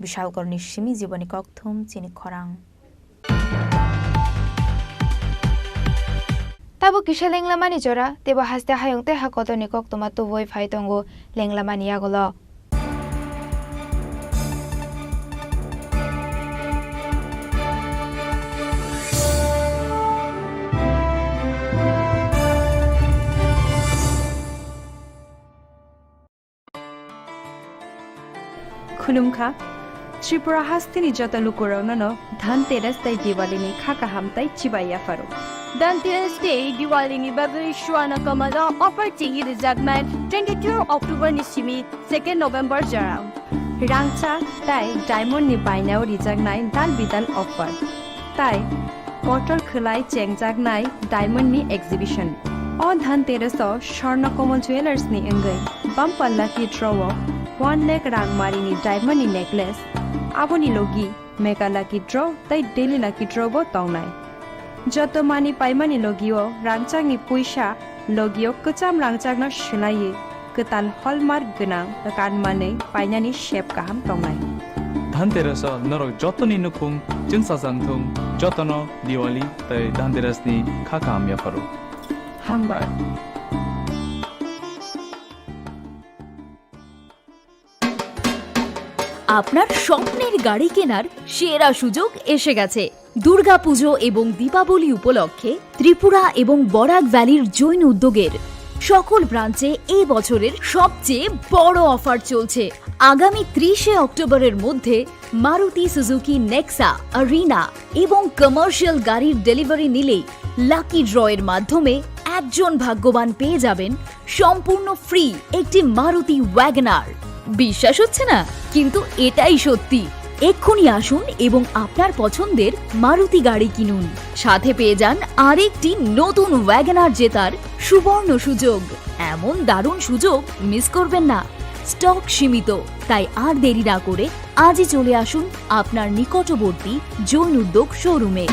Bishalkorni simi jiboni kokthum chini khorang. Tabuk kisa lenglamani jora, teibo haste hayung tei hakotorni koktwma tubui phai tongo lenglamani yagulo. Khulumkha. Tripura hasteni joto lukurokno no Dhanteras tei Diwali ni kha kaham tei chibai yapharo. Dhanteras tei Diwali ni bagwi Swarna Kamal o offer chengwi rijaknai twenty-two October ni simi second November jora. Rangchak tei diamond ni bainao rijaknai dal bidal offer. Tai kotor khwlai chengjaknai diamond ni exhibition. O Dhanteras o Swarna Kamal Jewellers ni wngwi bumper lucky draw o one lakh rang mari ni diamond ni necklace, aboni logi mega lucky draw tei daily lucky draw bo tongnai. Joto mani paimani logio rangchakni puisa, logio kwcham rangchakno swlaiwi kwtal hallmark gwnang kanmanwi painani sep kaham tongnai. Dhanteras o norok jotoni nukhung chwngsajak thung, jotono Diwali tei Dhanteras ni kha kaham yapharo. Hambai. আপনার স্বপ্নের গাড়ি কেনার সেরা সুযোগ এসে গেছে। দুর্গাপুজো এবং দীপাবলি উপলক্ষে ত্রিপুরা এবং বরাক ভ্যালির জৈন উদ্যোগের সকল ব্রাঞ্চে এই বছরের সবচেয়ে বড় অফার চলছে। আগামী ত্রিশে অক্টোবরের মধ্যে মারুতি সুজুকি নেক্সা, আরিনা এবং কমার্শিয়াল গাড়ির ডেলিভারি নিলেই লাকি ড্রয়ের মাধ্যমে একজন ভাগ্যবান পেয়ে যাবেন সম্পূর্ণ ফ্রি একটি মারুতি ওয়াগনার। বিশ্বাস হচ্ছে না? কিন্তু এটাই সত্যি। এক্ষুনি আসুন এবং আপনার পছন্দের মারুতি গাড়ি কিনুন। সাথে পেয়ে যান আরেকটি নতুন ওয়াগনার জেতার সুবর্ণ সুযোগ। এমন দারুণ সুযোগ মিস করবেন না। স্টক সীমিত, তাই আর দেরি না করে আজই চলে আসুন আপনার নিকটবর্তী জৈন উদ্যোগ শোরুমে।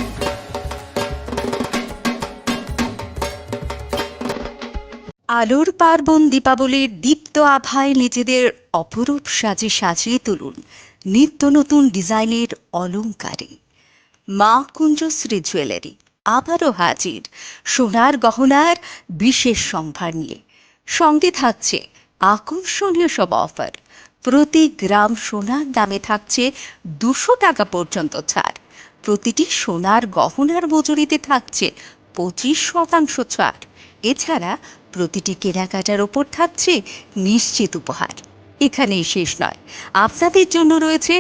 আলোর পার্বণ দীপাবলির দীপ্ত আভায় নিজেদের অপরূপ সাজে সাজিয়ে তুলুন নিত্য নতুন ডিজাইনের অলংকারে। মা কুঞ্জশ্রী জুয়েলারি আবারও হাজির সোনার গহনার বিশেষ সম্ভার নিয়ে। সঙ্গে থাকছে আকর্ষণীয় সব অফার। প্রতি গ্রাম সোনার দামে থাকছে দুশো টাকা পর্যন্ত ছাড়। প্রতিটি সোনার গহনার মজুরিতে থাকছে পঁচিশ শতাংশ ছাড়। এছাড়া প্রতিটি কেনাকাটার ওপর থাকছে নিশ্চিত উপহার। এখানেই শেষ নয়, আপনাদের জন্য রয়েছে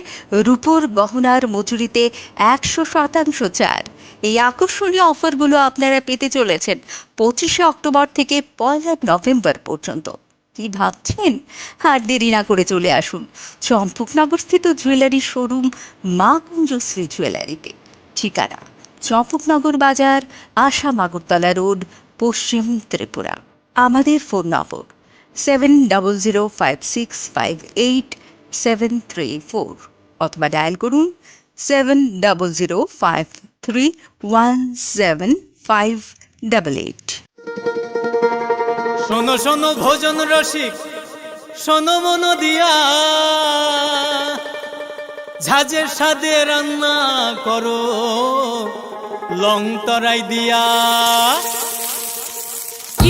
রূপোর গহনার মজুরিতে একশো শতাংশ ছাড়। এই আকর্ষণীয় অফারগুলো আপনারা পেতে চলেছেন পঁচিশে অক্টোবর থেকে পয়লা নভেম্বর পর্যন্ত। কি ভাবছেন? আর দেরি না করে চলে আসুন চম্পকনগরস্থিত জুয়েলারি শোরুম মা কুঞ্জশ্রী জুয়েলারিতে। ঠিকানা: চম্পকনগর বাজার, আসাম আগরতলা রোড, পশ্চিম ত্রিপুরা। আমাদের ফোন নম্বর seven double zero five six five eight seven three four অথবা ডায়াল করুন seven double zero five three one seven five double eight. শোনো শোনো ভোজন রসিক, শোনো মন দিয়া, ঝাঁঝের স্বাদে রান্না করো লং তরাই দিয়া।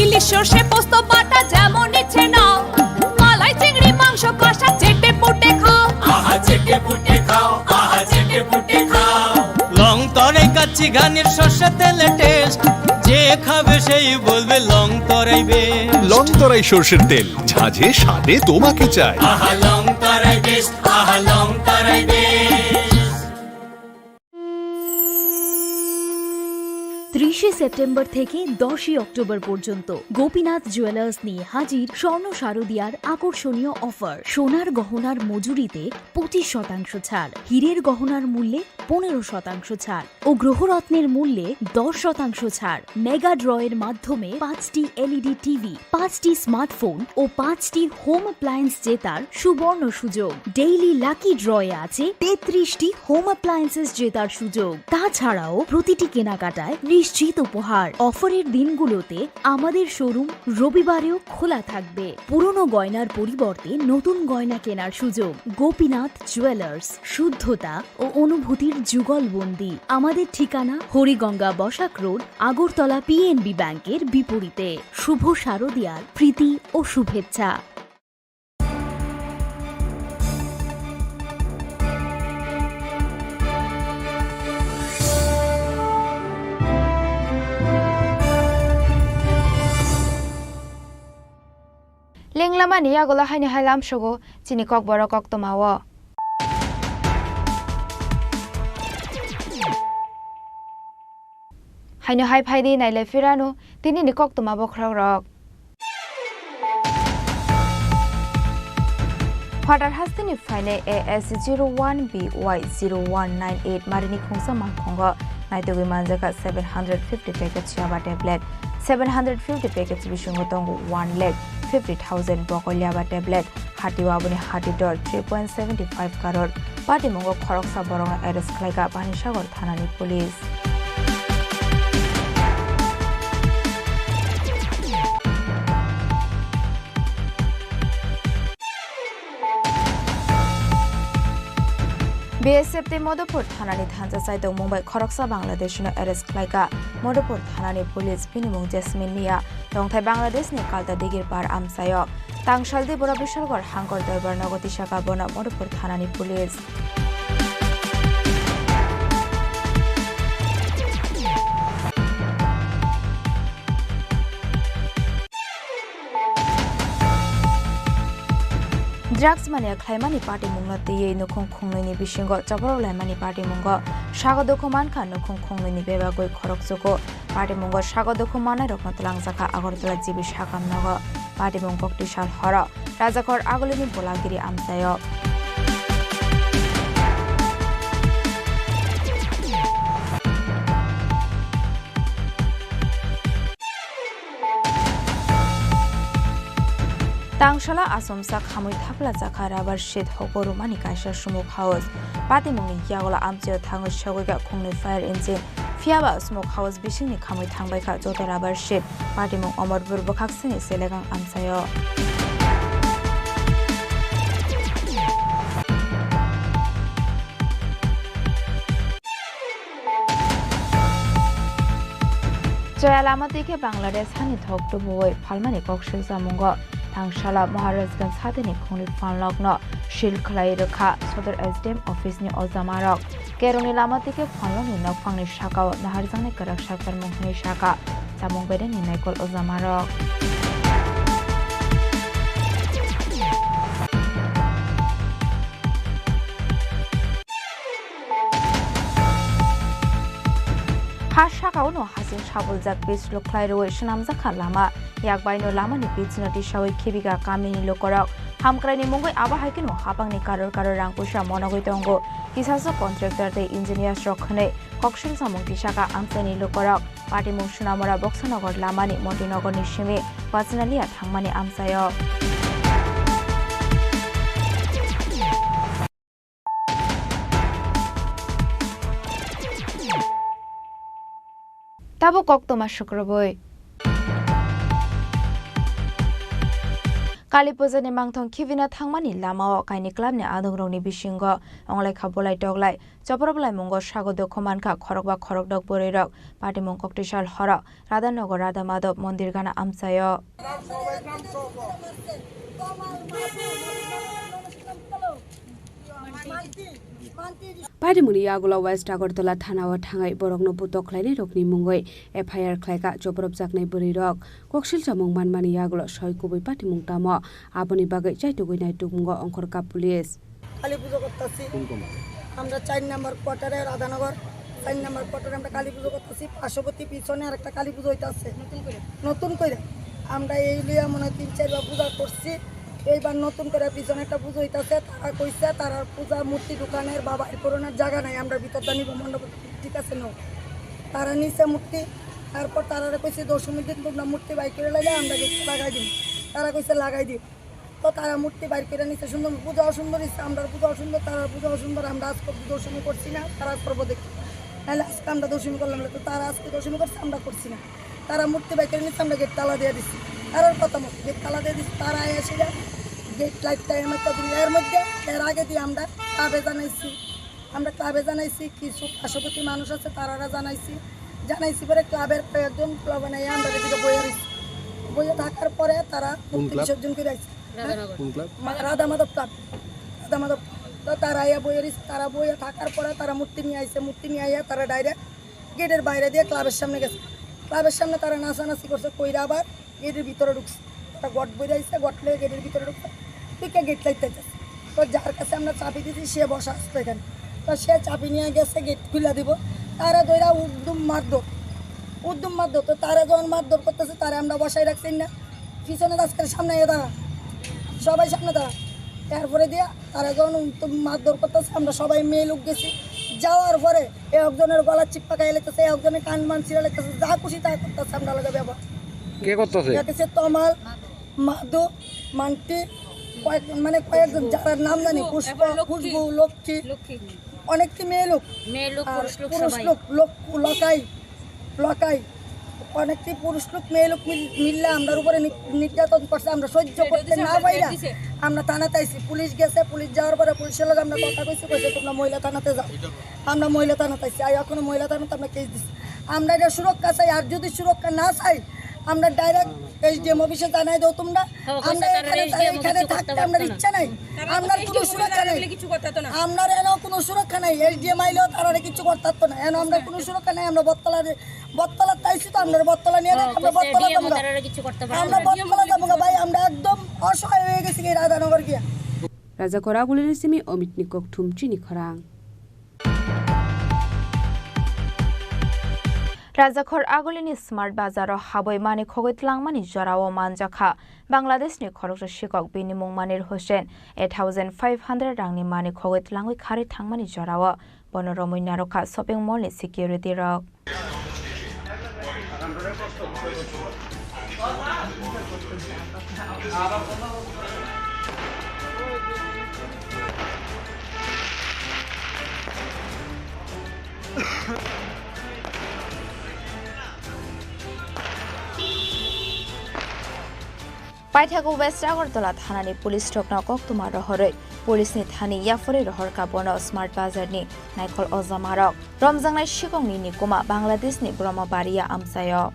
ইলিশ সর্ষে পোস্ত বাটা যেমন ইচ্ছে নাও, মালাই চিংড়ি মাংস কষা চেটে পুটে খাও। আহা চেটে পুটে খাও, আহা চেটে পুটে খাও। লং তরাই কাচ্চি ঘানির সর্ষে তেলে টেস্ট, যে খাবে সেই বলবে লং তরাই বেস্ট। লং তরাই সর্ষের তেল, ঝাঁঝে স্বাদে তোমাকে চাই। আহা লং তরাই বেস্ট, আহা লং তরাই বেস্ট। ত্রিশে সেপ্টেম্বর থেকে দশই অক্টোবর পর্যন্ত গোপীনাথ জুয়েলার্স নিয়ে হাজির স্বর্ণ শারদিয়ার আকর্ষণীয় অফার। সোনার গহনার মজুরিতে পঁচিশ শতাংশ ছাড়, হীরের গহনার মূল্যে পনেরো শতাংশ ছাড় ও গ্রহরত্নের মূল্যে দশ শতাংশ ছাড়। মেগা ড্রয়ের মাধ্যমে পাঁচটি এলইডি টিভি, পাঁচটি স্মার্টফোন ও পাঁচটি হোম অ্যাপ্লায়েন্স জেতার সুবর্ণ সুযোগ। ডেইলি লাকি ড্রয়ে আছে তেত্রিশটি হোম অ্যাপ্লায়েন্সেস জেতার সুযোগ। তাছাড়াও প্রতিটি কেনাকাটায় নিশ্চিত উপহার। অফারের দিনগুলোতে আমাদের শোরুম রবিবারেও খোলা থাকবে। পুরনো গয়নার পরিবর্তে নতুন গয়না কেনার সুযোগ। গোপীনাথ জুয়েলার্স, শুদ্ধতা ও অনুভূতির যুগলবন্দি। আমাদের ঠিকানা হরিগঙ্গা বসাক রোড, আগরতলা পিএনবি ব্যাংকের বিপরীতে। শুভ শারদিয়ার প্রীতি ও শুভেচ্ছা। Lenglamani yagulo haino hai lamsogo chini kokborok koktwmao. Haino hai phaidi nailai phirano tinini koktwma bokhorok rok. Phatar hasteni phainai A S zero one B Y zero one nine eight marini khungsa mangkhongo naitugwi manjakha seven hundred fifty packets yaba tablet, seven hundred fifty packets bisingo tongo one lakh fifty thousand bokol yaba tablet. Hatio aboni hati dor three point seventy five crore. Patimungo khoroksa borokno arrest khlaikha Panisagar thanani police. B S F tei Madhupur thanani thansa chaitokmung bai khoroksa Bangladeshino arrest khlaikha Madhupur thanani police, bini mung Jasmine Mia, tongthai Bangladeshni Kalta Digir par amchaio. Tangsaldi borok Bishalgarh Hangkor Dorbar nogo tisakha bono Madhupur thanani police. Drugs mania khlaimani patimungno twiwi nukhung khungnwini bisingo choprok laimani patimungo sago dukhu mankha nukhung khungnwini bebagwi khorokchugo. Patimungo sago dukhu mannairokno twlangjakha Agartala G B sakam nogo. Patimung koktwi sal horo Rajakhor Agulini Bolagiri amchaio. Tangsala achomsa khamwi thaplajakha rubber sheet hoko rwmani kaisa sumuk house. Patimungni yagulo amchaio thangwi sogwikha khungni fire engine. Phiyaba sumuk house bisingni khamwi thangbaikha joto rubber sheet. Patimung Omorpur bwkhaksini Selegang amchaio. Chaya lama twi khe Bangladesh hani thok tubuwi phalmani koksil chamungo thangsala Maharajganj hatini khungni phalnokno seal khlai rwkha Sodor S D M office ni ojamarok. Kerongni lama twi khe phalnokni nokphangni sakao naharjaknai kwrak saktarmung hwnwi sakha chamung bedengni naikol ojamarok. Ha sakao no hasing sabuljak pitch luk khlai rwui swnamjak kha lama. Yak bai no lama ni pitch no tisaui khibiga kami ni lukurok. Hamkrai ni mungwi abo hai kheno hapang ni karor karor rang puisa monogwi tongo. Kisa so contractor tei engineers rok hwnwi koksil samung tisaka amchai ni lukurok. Patimung Sunamura Boksanagar lama ni Montinagar ni simi Bachanalia thangmani amchaio. Tabuk koktwma sukrubui. Kali Puja ni mangthong khibina thangmani lamao kaini club ni adongrokni bisingo onglaikha bolai toklai. Chopor bolai mungo sago dukhu mankha khorokba khorokdok bwrwirok. Patimung koktwi sal horo Radhanagar Radha Madhab mondir gana amchaio. Patimungni yagulo West Agartala thanao thangwi borokno butok khlainairokni mungwi F I R khlaikha chopropjaknai bwrwirok. Koksil chamung manmani yagulo soi kubui patimung tamo, aboni bagwi chaitugwi naitukmungo ongkhorkha police. Kali পুজো করতেছি। কোন কোন? আমরা চার নম্বর কোয়ার্টারে, রাধানগর চার নম্বর কোয়ার্টারে আমরা কালী পুজো করতেছি। পার্শ্ববর্তী পিছনে আর একটা কালী পুজো হইতাছে নতুন করে। নতুন করে আমরা এই লইয়া মনে হয় তিন চারবার পূজা করছি। এইবার নতুন করে পিছনে একটা পুজো হইতাছে। তারা কইছে তারার পূজা মূর্তি দোকানের বা বাইর করানোর জায়গা নাই, আমরা ভিতরটা নিব মণ্ডপ। ঠিক আছে, নাও। তারা নিছে মূর্তি, তারপর তারারে কইছে দশমীর দিন তোমরা মূর্তি বাইর করে লাইলে আমরা গেট লাগাই দিব। তারা কইছে লাগাই দিব। তো তারা মূর্তি বাইর করে নিছে সুন্দর, পূজা অসুন্দর হইছে, আমরা পূজা অসুন্দর, তারা পূজা অসুন্দর, আমরা আজকে অব্দি দশমী করছি না, তারা করবো দেখি। তাহলে আজকে আমরা দশমী করলাম না, তো তারা আজকে দশমী করছে, আমরা করছি না। তারা মূর্তি বাইর করে নিচ্ছে, আমরা গেট তালা দিয়ে দিচ্ছি। তারার কথা মতো গেট তালা দিয়ে দিচ্ছি, তারা এসে গেট লাইট টাইম একটা দিন। এর মধ্যে, এর আগে দিয়ে আমরা ক্লাবে জানাইছি, আমরা ক্লাবে জানাইছি, কিছু পার্শ্ববর্তী মানুষ আছে, তারারা জানাইছি। জানাইছি পরে ক্লাবের কয়েকজন ক্লাবে নাই, আমরা এদিকে বইয়ে রয়েছি। বইয়ে থাকার পরে তারা কোন মূর্তি ক্লাব? বিসর্জন করে আইছে। রাধানগর। কোন ক্লাব? মা-, রাধা মাধব ক্লাব। রাধা মাধব। তো তারা আইয়া বইয়ে রয়েছে, তারা বইয়ে থাকার পরে তারা মূর্তি নিয়ে আইছে, মূর্তি নিয়ে আইয়া তারা ডাইরেক্ট গেটের বাইরে দিয়ে ক্লাবের সামনে গেছে। ক্লাবের সামনে তারা নাচানাচি করছে, কইরা আবার গেটের ভিতরে ঢুকছে। তারা গট বইরা আইছে, গট লয়ে গেটের ভিতরে ঢুকছে। ঢুকে গেট লাইট চাইতেছে। তো যার কাছে আমরা চাবি দিছি, সে বসা আসতো এখানে। তো সে চাবি নিয়ে গেছে, গেট খুলে দিব। তারা ধইরা একদম মারধর। উদ্যম মারধর, তো তারা যখন মারধর করতেছে, তারা আমরা বসায় রাখছি না, পিছনে দাস করে সামনে এ দাঁড়া, সবাই সামনে দাঁড়া। এরপরে দিয়া তারা যখন তো মারধর করতেছে, আমরা সবাই মেয়ে লোক গেছি। যাওয়ার পরে এ একজনের গলা চিপ্পা খাইয়া লেগেছে, এ একজনের কান মান ছিঁড়া লেগেছে, যা খুশি তা করতেছে, আমরা লগে ব্যবহার। কে করতেছে? এ হচ্ছে তমাল, মাদু, মান্টি, কয়েক, মানে কয়েকজন যারা নাম জানি, পুষ্প, পুষ্প, লক্ষ্মী। খুশবু, লক্ষ্মী, লক্ষ্মী। অনেকটি মেয়ে লোক, মেয়ে লোক, আর পুরুষ লোক পুরুষ সবাই। লোক, লোক, লকাই, লকাই, অনেকটি পুরুষ লোক, মেয়ে লোক মিল-, মিললে আমরার উপরে নি-, নির্যাতন করছে, আমরা সহ্য করতে না পাইরা আমরা থানাতে আইছি। পুলিশ গেছে, পুলিশ যাওয়ার পরে পুলিশের লগে আমরা কথা কইছি, কইছে, "তোমরা মহিলা থানাতে যাও।" আমরা মহিলা থানাতে আইছি, আর এখনো মহিলা থানাতে আমরা কেস দিছি। আমরা এটা সুরক্ষা চাই, আর যদি সুরক্ষা না চাই, আমরা ডাইরেক্ট এসডিএম অফিসে জানাই দাও তোমরা। হ্যাঁ, আমরা কইছে তারা এখানে, এসডিএম এখানে কিছু করতে থাকতে পারতো আমরা না। ইচ্ছা নাই। তারা আমরা কইছে কোনো এসডিএম সুরক্ষা নাই। জানাইলে কিছু করতে পারতো না। আমরা এখানে কোনো সুরক্ষা নাই, এসডিএম আইলেও তারা কিছু করতে পারতো না। এখন আমরা কোনো সুরক্ষা নাই, আমরা বটতলার, বটতলাত আইছি তো, আমরা বটতলা নিয়ে হ্যাঁ, আমরা কইছে বটতলা এসডিএম যাবো গা। তারা কিছু করতে পারতো আমরা না। বটতলা যাবো গা ভাই, আমরা একদম অসহায় হয়ে গেছি এই রাধানগর গিয়া। Rajakhor Agulini simi Omitni kokthum chini khorang. Rajakhor Agulini Smart Bazar o habwi manwi khogwi tlangmani jorao manjakha Bangladeshni khoroksa sikok, bini mung Manir Hussain, a thousand five hundred rangni manwi khogwi tlangwi kharwi thangmani jorao. Bono romwi narwkha shopping mall ni security rok. Paithago West Agartala thanani police rokno koktwma rohorwi, police ni thani yapharwi rohorkha bono Smart Bazar ni naikhol ojamarok. Romjaknai sikokni nikuma Bangladesh ni Brahmabaria amchaio.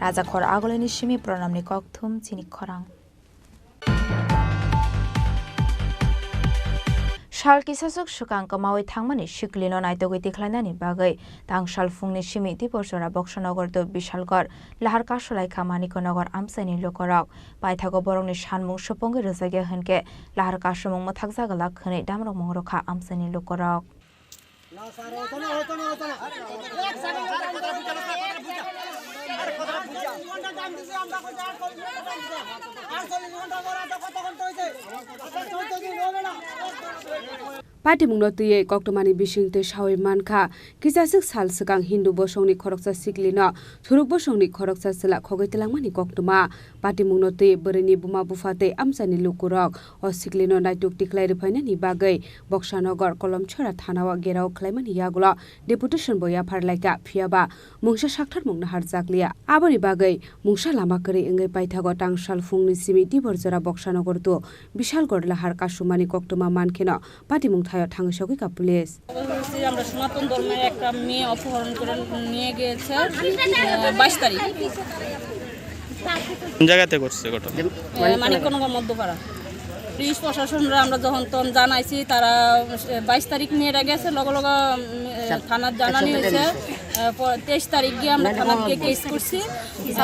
Rajakhor Agulini simi Pranamni kokthum chini khorang. Sal kisaswk swkang kwmawi thangmani siklino naitugwi tikhlainani bagwi tangsal phungni simi Diporjora Boksanagar to Bishalgarh lahar kasulaikha Manikya Nagar amchaini lukurok. Paithago borokni sanmung supungwi rwjakya hwnkhe lahar kasumung mwthakjagwlak hwnwi damrokmung rwkha amchaini lukurok. Patimungno twiwi koktwmani bisingtwi sawi mankha, kisaswk sal swkang Hindu bosongni khoroksa siklino thuruk bosongni khoroksa chwla khogwi twlangmani koktwma. Patimungno twi bwrwini buma bupha tei amchaini lukurok o siklino naituk tikhlai rwphainani bagwi Boksanagar Kolomchhora thanao gherao khlaimani yagulo deputation bo yaphar laikha, phiyaba mungsa saktharmung naharjakliya. Aboni bagwi mungsa lama kwrwi wngwi paithago tangsal phungni simi Diporjora Boksanagar to Bishalgarh lahar kasumani koktwma mankheno patimung thaio thangwi sogwikha police. বলছি, আমরা সনাতন ধর্মের একটা মেয়ে অপহরণ করে নিয়ে গিয়েছে, আহ, বাইশ তারিখ। কোন জায়গাতে ঘটছে ঘটনা? আহ, মানিক্যনগর মধ্যপাড়া। পুলিশ প্রশাসনরা আমরা যখন তখন জানাইছি, তারা, আহ, বাইশ তারিখ মেয়েটা গেছে, লগে লগে, উম, আহ, থানার জানানি হয়েছে। আহ, প-, তেইশ তারিখ গিয়ে আমরা থানাত গিয়ে কেস করছি।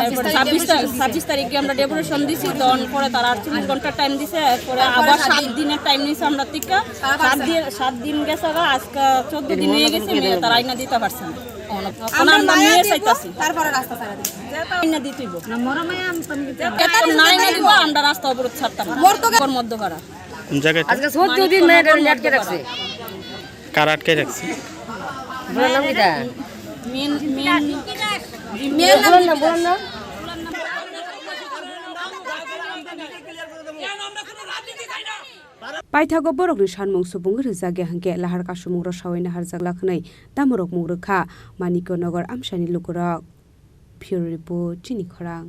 এরপর ছাব্বিশ তা-, ছাব্বিশ তারিখে আমরা ডেপুটেশন দিছি, তখন পরে তারা আটচল্লিশ ঘন্টার টাইম দিছে, এরপরে আবার সাত দিনের টাইম নিছে আমরা টিকা। সাত দিন, সাত দিন গেছে গা, আজকে চোদ্দ দিন হয়ে গেছে, মেয়ে তারা আইনা দিতে পারছে না। এখন আমরা মেয়ে চাইতাছি। তারপরে রাস্তা ছাড়া দিছি। আইনা দিতে হইব। এত না আইনা দিব, আমরা রাস্তা অবরোধ ছাড়তাম না। মোর তো ঘর মধ্য করা। কোন জায়গায়? আজকে চোদ্দ দিন মেয়েটারে আটকে রাখছে। কারা আটকে রাখছে? বললাম কিতা? মেন, মেন, মেন বললাম না, বললাম না। Paithago borokni sanmung supungwi rwjakya hwnkhe lahar kasumung rwsawi naharjak lakhnai tamorok mung rwkha Manikya Nagar amchaini lukurok. Bureau Report, chini khorang.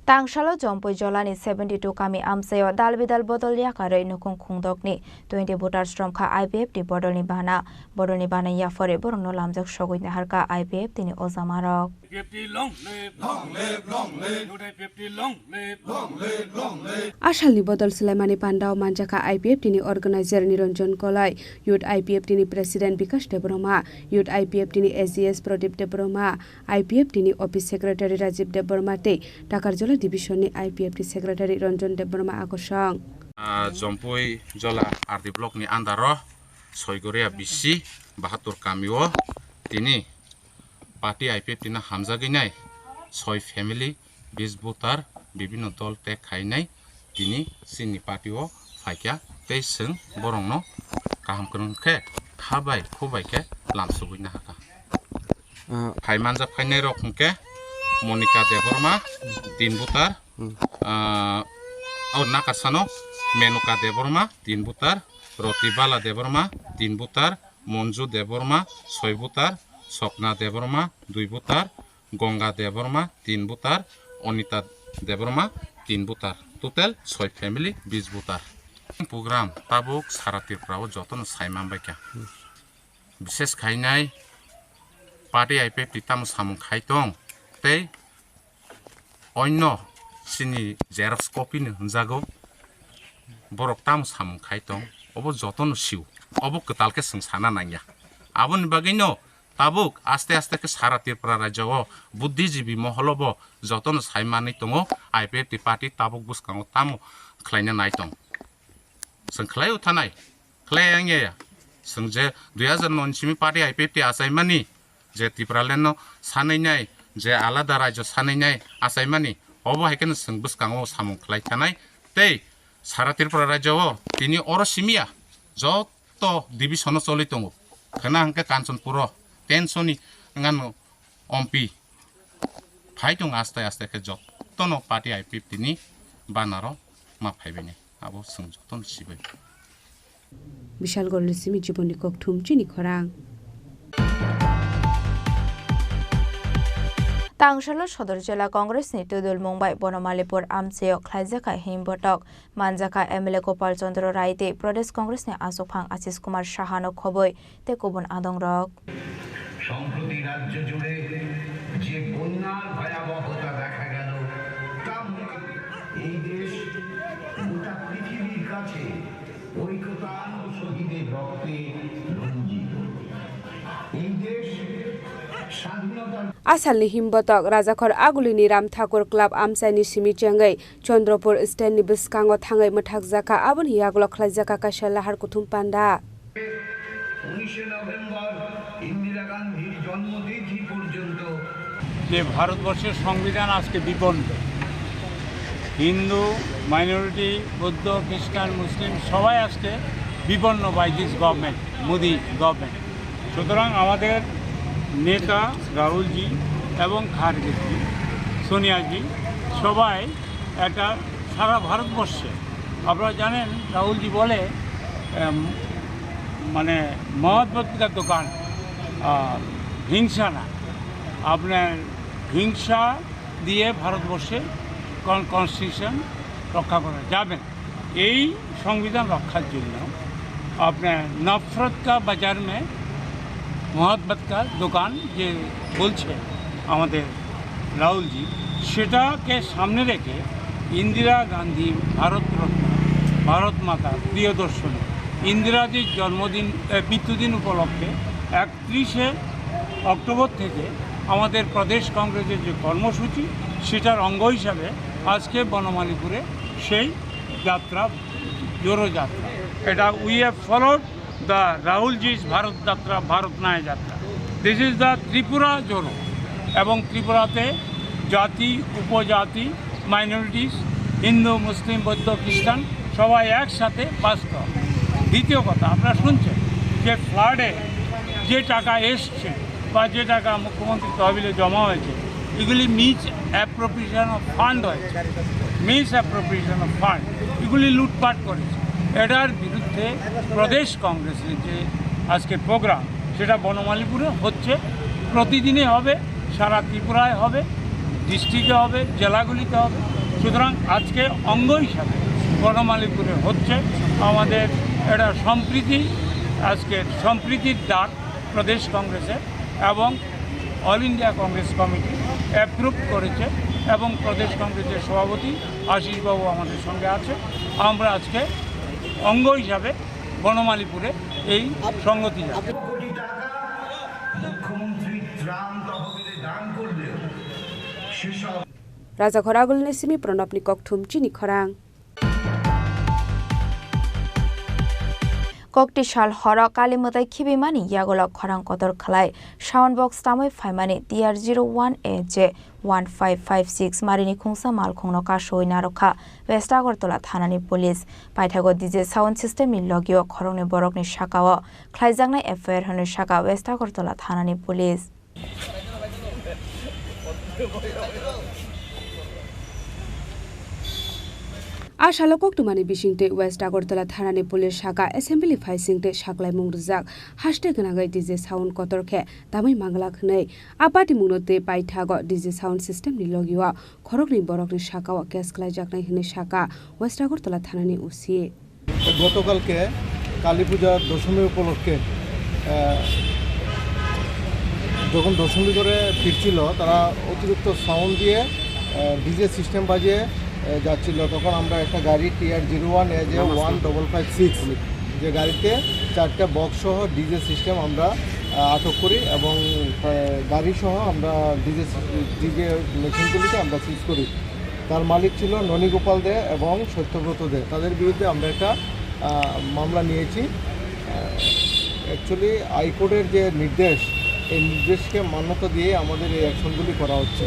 Tangsalo Jompui Jolani seventy two kami amchaio dal bidal bodol yakarwi nukung khungdokni twenty voters romkha I P F T bodolni bana. Bodolni bana yapharwi borokno lamjak sogwi naharkha I P F T ni ojamarok. I P F T long live, long live, long live. Youth I P F T long live, long live, long live. Asalni bodol swlaimani pandao manjakha I P F T ni organizer Niranjan Kolai, Youth I P F T ni president Bikash Debbarma, Youth I P F T ni A G S Pradip Debbarma, I P F T ni office secretary Rajib Debbarma tei Takarjala division ni I P F T secretary Ranjan Debbarma akosong. Ah, Jompui Jola R D block ni under o Soigoria B C Bahatur kami o tini party I P F T no hamjagwi nai soi family bis butar bibinno dol tag khainai tini chini party o phaikha tei chwng borokno kaham kwrwng khe kha bai khu bai khe lamsogwi nahakha. Ah. Phai manjak phainai rok hwnkhe Monika Debbarma tin butar, hmm, ah, oh, nakasano Menuka Debbarma tin butar, Roti Bala Debbarma tin butar, Monju Debbarma soi butar, Sokna Debbarma dui butar, Gonga Debbarma tin butar, Onita Debbarma tin butar, total soi family bis butar. Program tabuk sara Tripura o jotono sai manbaikha. Bises khainai party I P F T tamo samung khai tong tei onno chini xerox copy ni hwnjago borok tamo samung khai tong obo jotono sio obo kwtal khe chwng sana nangya aboni bagwino tabuk aste aste khe sara Tripura rajyo o buddhijibi moholo bo jotono sai manwi tongo I P F T party tabuk bwskango tamo khlaina nai tong. Chwng khlai-o thanai, khlai yang ya ya. Chwng je dui hazar noi ni simi party I P F T achaimani, je Tipraland no sanwi nai, je alada rajyo sanwi nai achaimani, obo hai kheno chwng bwskango samung khlai thanai. Tei sara Tripura rajyo o tini oro simi ya, joto division o choli tongo. Khwna hwnkhe Kanchanpur o, Tenso ni wngano M P phai tong aste aste khe jotono party I P F T ni banner o ma phaibainai. Abo chwng jotono sibai. Bishalgarh ni simi Jiboni Kokthum chini khorang. Tangsalo Sodor Jila Congress ni Tudulmung bai Bonomalipur amchaio khlaijakha himbotok. Manjakha M L A Gopal Chandra Rai tei Pradesh Congress ni achukphang Ashish Kumar Saha no khobwi tei kubun adongrok. সম্প্রতি রাজ্য জুড়ে যে বন্যার ভয়াবহতা দেখা গেল, তা মনে এই দেশ গোটা পৃথিবীর কাছে ঐকতান ও শহীদের রক্তে রঞ্জিত। এই দেশ স্বাধীনতার Asalni himbotok Rajakhor Agulini Ram Thakur Club amchaini simi chengwi Chandrapur stand ni bwskango thangwi mwthakjakha, aboni yagulo khlaijakha kaisa lahar kuthum panda. উনিশে নভেম্বর ইন্দিরা গান্ধীর জন্মতিথি পর্যন্ত যে ভারতবর্ষের সংবিধান আজকে বিপন্ন, হিন্দু, মাইনরিটি, বৌদ্ধ, খ্রিস্টান, মুসলিম সবাই আজকে বিপন্ন by this government, মোদি গভর্নমেন্ট। সুতরাং আমাদের নেতা রাহুলজি এবং খার্গেজি, সোনিয়াজি সবাই একটা সারা ভারতবর্ষে, আপনারা জানেন রাহুলজি বলে, এম, মানে মহাত্মা দোকান, আহ, হিংসা না, আপনার হিংসা দিয়ে ভারতবর্ষে কন-, কনস্টিটিউশন রক্ষা করা যাবে না। এই সংবিধান রক্ষার জন্য আপনার নফরত কা বাজার মে মহাত্মা কা দোকান যে বলছে আমাদের রাহুলজি, সেটাকে সামনে রেখে ইন্দিরা গান্ধী ভারতরত্ন, ভারত মাতা, প্রিয় দর্শনী ইন্দিরাজির জন্মদিন, এ, মৃত্যুদিন উপলক্ষে একত্রিশে অক্টোবর থেকে আমাদের প্রদেশ কংগ্রেসের যে কর্মসূচি, সেটার অঙ্গ হিসাবে আজকে বনমালীপুরে সেই যাত্রা, জোড়ো যাত্রা। এটা we have followed the Rahulji's Bharat যাত্রা, ভারত ন্যায় যাত্রা। This is the ত্রিপুরা জোড়ো। এবং ত্রিপুরাতে জাতি, উপজাতি, মাইনরিটিস, হিন্দু, মুসলিম, বৌদ্ধ, খ্রিস্টান সবাই একসাথে বাস করে। দ্বিতীয় কথা, আপনারা শুনছেন যে ফ্লাডে যে টাকা এসছে বা যে টাকা মুখ্যমন্ত্রী তহবিলে জমা হয়েছে, এগুলি মিস অ্যাপ্রোপ্রিয়েশন অফ ফান্ড হয়েছে, মিস অ্যাপ্রোপ্রিয়েশন অফ ফান্ড, এগুলি লুটপাট করেছে। এটার বিরুদ্ধে প্রদেশ কংগ্রেসের যে আজকে প্রোগ্রাম, সেটা বনমালীপুরে হচ্ছে, প্রতিদিনই হবে, সারা ত্রিপুরায় হবে। ডিস্ট্রিক্টে হবে, জেলাগুলিতে হবে। সুতরাং আজকে অঙ্গ হিসাবে বনমালীপুরে হচ্ছে আমাদের এটা সম্প্রীতি, আজকে সম্প্রীতির ডাক প্রদেশ কংগ্রেসের এবং all India Congress committee approve করেছে এবং প্রদেশ কংগ্রেসের সভাপতি আশিসবাবু আমাদের সঙ্গে আছে। আমরা আজকে অঙ্গ হিসাবে বনমালীপুরে এই সংগতি জানাই। কোটি টাকা মুখ্যমন্ত্রী ত্রাণ তহবিলে দান করলেও সেসব Rajakhor Agulni simi Pranabni kokthum chini khorang. Kokti sal horo Kali mwtai khibimani yagulo khorang kotor khlai sound box tamwi phaimani T R zero one A J one five five six marini khungsa malkhungno kasui narwkha West Agartala thanani police. Paithago D J sound system ni logio khoroknwi borokni sakao khlaijaknai F I R hwnwi sakha West Agartala thanani police. A salo koktwmani bisingtwi West Agartala thanani police sakha assembly phaisingtwi saklaimung rwjak haste gwnangwi D J sound kotor khe tamwi manglak hwnwi. A patimungno tei paithago D J sound system ni logio khoroknwi borokni sakao case khlaijaknai hwnwi sakha West Agartala thanani O C. গতকালকে কালী পূজার দশমী উপলক্ষে, আহ, যখন দশমী করে ফিরছিল, তারা অতিরিক্ত সাউন্ড দিয়ে, আহ, DJ system বাজিয়ে, আহ, যাচ্ছিল। তখন আমরা একটা গাড়ি T R zero one A J one double five six, যে গাড়িতে চারটা বক্স সহ ডিজে সিস্টেম আমরা, আহ, আটক করি এবং, আহ, গাড়ি সহ আমরা ডিজে, ডিজে মেশিনগুলিকে আমরা সিজ করি। তার মালিক ছিল ননীগোপাল দে এবং সত্যব্রত দে। তাদের বিরুদ্ধে আমরা একটা, আহ, মামলা নিয়েছি। আহ, অ্যাকচুয়ালি হাইকোর্টের যে নির্দেশ, এই নির্দেশকে মান্যতা দিয়ে আমাদের এই অ্যাকশনগুলি করা হচ্ছে।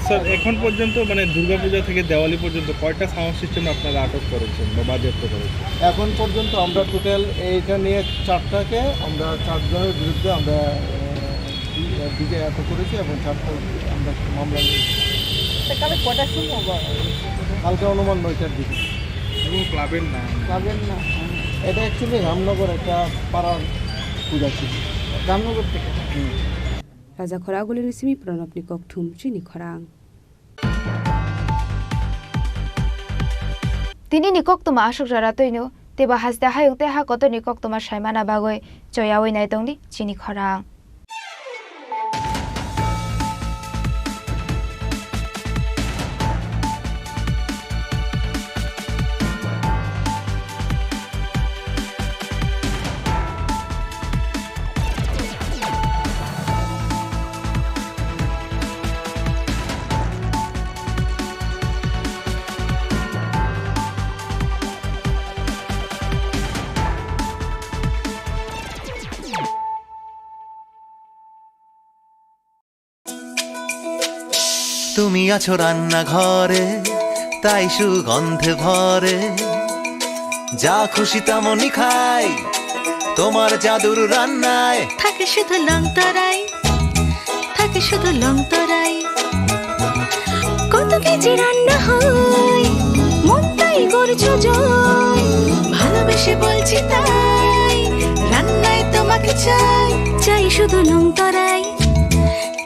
স্যার, এখন পর্যন্ত মানে দুর্গাপূজা থেকে দেওয়ালি পর্যন্ত কয়টা সাউন্ড সিস্টেম আপনারা আটক করেছেন বা বাজেয়াপ্ত করেছেন? এখন পর্যন্ত আমরা টোটাল এইটা নিয়ে চারটাকে আমরা চারজনের বিরুদ্ধে আমরা, আহ, ডিজে আটক করেছি এবং চারটা আমরা মামলা নিয়েছি। তা কালকে কটার সময় হবে? কালকে অনুমান নয়টার দিকে। এবং ক্লাবের নাম? ক্লাবের নাম? এটা অ্যাকচুয়ালি রামনগর একটা পাড়ার পূজা ছিল। রামনগর থেকে? হুম। Rajakhor Agulini simi Pranabni kokthum chini khorang. Tini ni koktwma aswk jora twino, teibo haste hayung tei ha kotor ni koktwma saimana bagwi choyawi naitongdi chini khorang. তুমি আছো রান্নাঘরে, তাই সুগন্ধে ভরে। যা খুশি তেমনই খাই, তোমার জাদুর রান্নায়। থাকে শুধু লং তরাই, থাকে শুধু লং তরাই। কত কেজি রান্না হয়, মনটাই করছো জয়। ভালোবেসে বলছি তাই, রান্নায় তোমাকে চাই। চাই শুধু লং তরাই,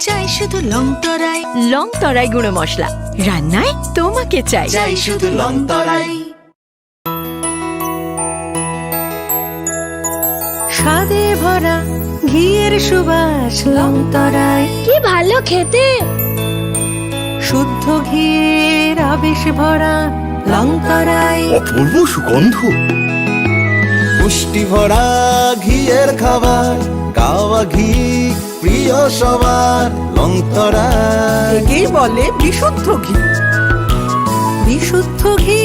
চাই শুধু লং তরাই। লং তরাই গুঁড়ো মশলা, রান্নায় তোমাকে চাই। চাই শুধু লং তরাই। স্বাদে ভরা ঘিয়ের সুবাস লং তরাই। কি ভালো খেতে। শুদ্ধ ঘিয়ের আবেশ ভরা লং তরাই। অপূর্ব সুগন্ধ। পুষ্টি ভরা ঘিয়ের খাবার, কাওয়া ঘি প্রিয় সবার লং তরাই। একেই বলে বিশুদ্ধ ঘি। বিশুদ্ধ ঘি,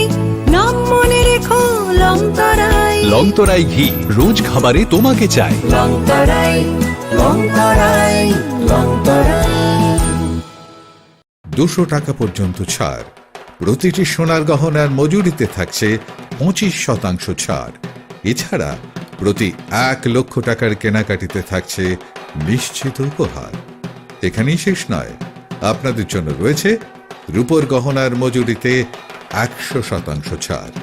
নাম মনে রেখো লং তরাই। লং তরাই ঘি, রোজ খাবারে তোমাকে চাই। লং তরাই, লং তরাই, লং তরাই। দুশো টাকা পর্যন্ত ছাড়। প্রতিটি সোনার গহনার মজুরিতে থাকছে পঁচিশ শতাংশ ছাড়। এছাড়া প্রতি এক লক্ষ টাকার কেনাকাটিতে থাকছে নিশ্চিত উপহার। এখানেই শেষ নয়, আপনাদের জন্য রয়েছে রূপোর গহনার মজুরিতে একশো শতাংশ ছাড়।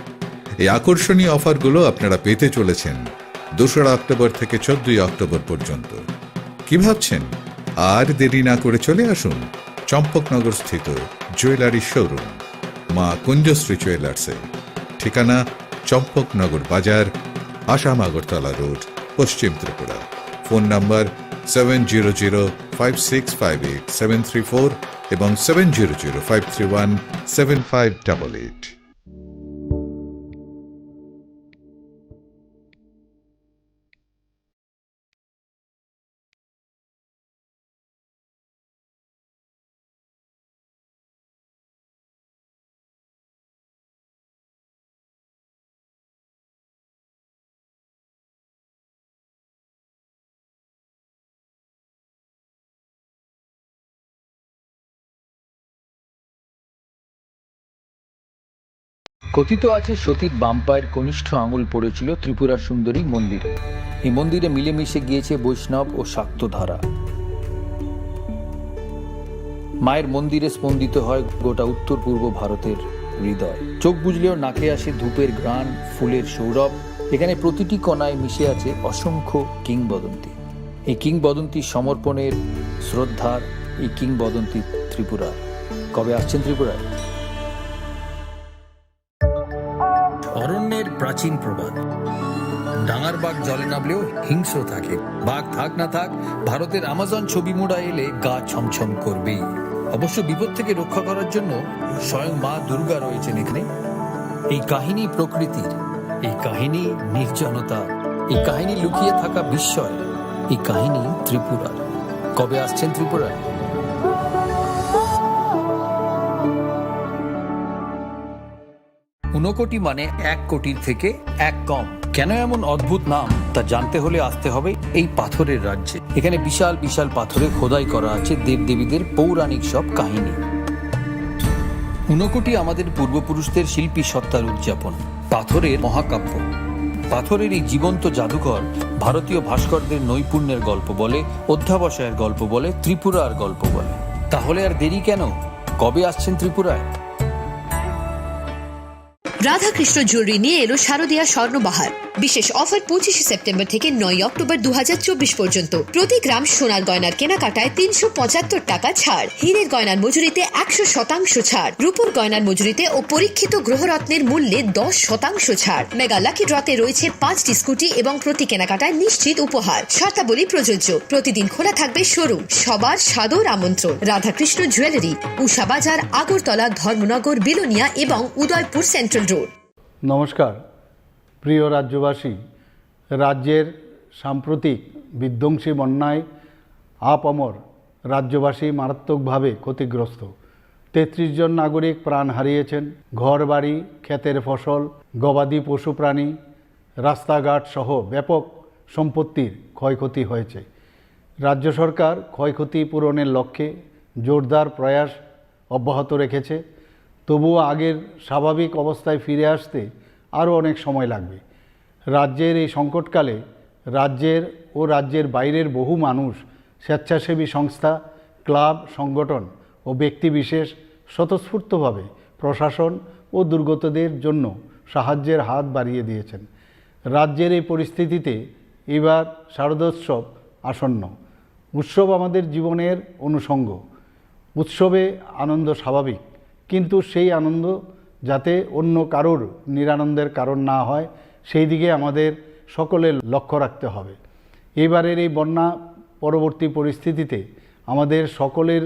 এই আকর্ষণীয় অফারগুলো আপনারা পেতে চলেছেন দোসরা অক্টোবর থেকে চোদ্দই অক্টোবর পর্যন্ত। কি ভাবছেন? আর দেরি না করে চলে আসুন। চম্পকনগর স্থিত জুয়েলারি শোরুম মা কুঞ্জশ্রী জুয়েলার্সে। ঠিকানা চম্পকনগর বাজার, আসাম আগরতলা রোড, পশ্চিম Tripura. Phone number seven zero zero five six five eight seven three four এবং seven zero zero five three one seven five double eight. কথিত আছে, সতীর বাম পায়ের কনিষ্ঠ আঙুল পড়েছিল ত্রিপুরা সুন্দরী মন্দিরে। এই মন্দিরে মিলেমিশে গিয়েছে বৈষ্ণব ও শাক্ত ধারা। মায়ের মন্দিরে স্পন্দিত হয় গোটা উত্তর পূর্ব ভারতের হৃদয়। চোখ বুজলেও নাকে আসে ধূপের ঘ্রাণ, ফুলের সৌরভ। এখানে প্রতিটি কণায় মিশে আছে অসংখ্য কিংবদন্তি। এই কিংবদন্তি সমর্পণের, শ্রদ্ধার, এই কিংবদন্তি ত্রিপুরার। কবে আসছেন ত্রিপুরায়? অরণ্যের প্রাচীন প্রবাদ, ডাঙার বাঘ জলে নামলেও হিংস্র থাকে। বাঘ থাক না থাক, ভারতের আমাজন ছবি মুড়া এলে গা ছমছম করবেই। অবশ্য বিপদ থেকে রক্ষা করার জন্য স্বয়ং মা দুর্গা রয়েছেন এখানে। এই কাহিনী প্রকৃতির, এই কাহিনী নির্জনতা, এই কাহিনী লুকিয়ে থাকা বিস্ময়, এই কাহিনী ত্রিপুরার। কবে আসছেন ত্রিপুরায়? ঊনকোটি মানে এক কোটির থেকে এক কম। কেন এমন অদ্ভুত নাম, তা জানতে হলে আসতে হবে এই পাথরের রাজ্যে। এখানে বিশাল বিশাল পাথরে খোদাই করা আছে দেবদেবীদের পৌরাণিক সব কাহিনী। ঊনকোটি আমাদের পূর্বপুরুষদের শিল্পী সত্তার উদযাপন। পাথরের মহাকাব্য। পাথরের এই জীবন্ত জাদুঘর ভারতীয় ভাস্করদের নৈপুণ্যের গল্প বলে, অধ্যাবসায়ের গল্প বলে, ত্রিপুরার গল্প বলে। তাহলে আর দেরি কেন? কবে আসছেন ত্রিপুরায়? রাধাকৃষ্ণ জুয়েলারি নিয়ে এলো শারদীয়া স্বর্ণবাহার। বিশেষ অফার পঁচিশে সেপ্টেম্বর থেকে নয় অক্টোবর দু হাজার চব্বিশ পর্যন্ত। প্রতি গ্রাম সোনার গয়নার কেনাকাটায় তিনশো পঁচাত্তর টাকা ছাড়। হীরের গয়নার মজুরিতে একশো শতাংশ ছাড়। রূপোর গয়নার মজুরিতে ও পরীক্ষিত গ্রহরত্নের মূল্যে দশ শতাংশ ছাড়। মেগা লাকি ড্রতে রয়েছে পাঁচটি স্কুটি এবং প্রতি কেনাকাটায় নিশ্চিত উপহার। শর্তাবলী প্রযোজ্য। প্রতিদিন খোলা থাকবে শোরুম। সবার সাদর আমন্ত্রণ। রাধাকৃষ্ণ জুয়েলারি, উষা বাজার, আগরতলা, ধর্মনগর, বিলোনিয়া এবং উদয়পুর সেন্ট্রাল রোড। নমস্কার প্রিয় রাজ্যবাসী, রাজ্যের সাম্প্রতিক বিধ্বংসী বন্যায় আপামর রাজ্যবাসী মারাত্মকভাবে ক্ষতিগ্রস্ত। তেত্রিশ জন নাগরিক প্রাণ হারিয়েছেন। ঘরবাড়ি, ক্ষেতের ফসল, গবাদি পশুপ্রাণী, রাস্তাঘাট সহ ব্যাপক সম্পত্তির ক্ষয়ক্ষতি হয়েছে। রাজ্য সরকার ক্ষয়ক্ষতি পূরণের লক্ষ্যে জোরদার প্রয়াস অব্যাহত রেখেছে। তবুও আগের স্বাভাবিক অবস্থায় ফিরে আসতে আরও অনেক সময় লাগবে। রাজ্যের এই সংকটকালে রাজ্যের ও রাজ্যের বাইরের বহু মানুষ, স্বেচ্ছাসেবী সংস্থা, ক্লাব, সংগঠন ও ব্যক্তিবিশেষ স্বতঃস্ফূর্তভাবে প্রশাসন ও দুর্গতদের জন্য সাহায্যের হাত বাড়িয়ে দিয়েছেন। রাজ্যের এই পরিস্থিতিতে এবার শারদোৎসব আসন্ন। উৎসব আমাদের জীবনের অনুষঙ্গ। উৎসবে আনন্দ স্বাভাবিক, কিন্তু সেই আনন্দ যাতে অন্য কারোর নিরানন্দের কারণ না হয়, সেই দিকে আমাদের সকলের লক্ষ্য রাখতে হবে। এইবারের এই বন্যা পরবর্তী পরিস্থিতিতে আমাদের সকলের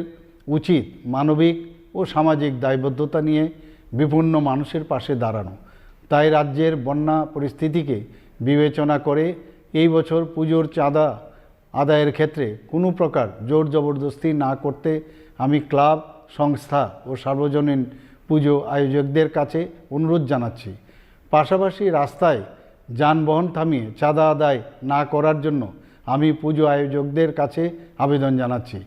উচিত মানবিক ও সামাজিক দায়বদ্ধতা নিয়ে বিপন্ন মানুষের পাশে দাঁড়ানো। তাই রাজ্যের বন্যা পরিস্থিতিকে বিবেচনা করে এই বছর পুজোর চাঁদা আদায়ের ক্ষেত্রে কোনো প্রকার জোর জবরদস্তি না করতে আমি ক্লাব, সংস্থা ও সার্বজনীন পুজো আয়োজকদের কাছে অনুরোধ জানাচ্ছি। পাশাপাশি রাস্তায় যানবাহন থামিয়ে চাঁদা আদায় না করার জন্য আমি পুজো আয়োজকদের কাছে আবেদন জানাচ্ছি।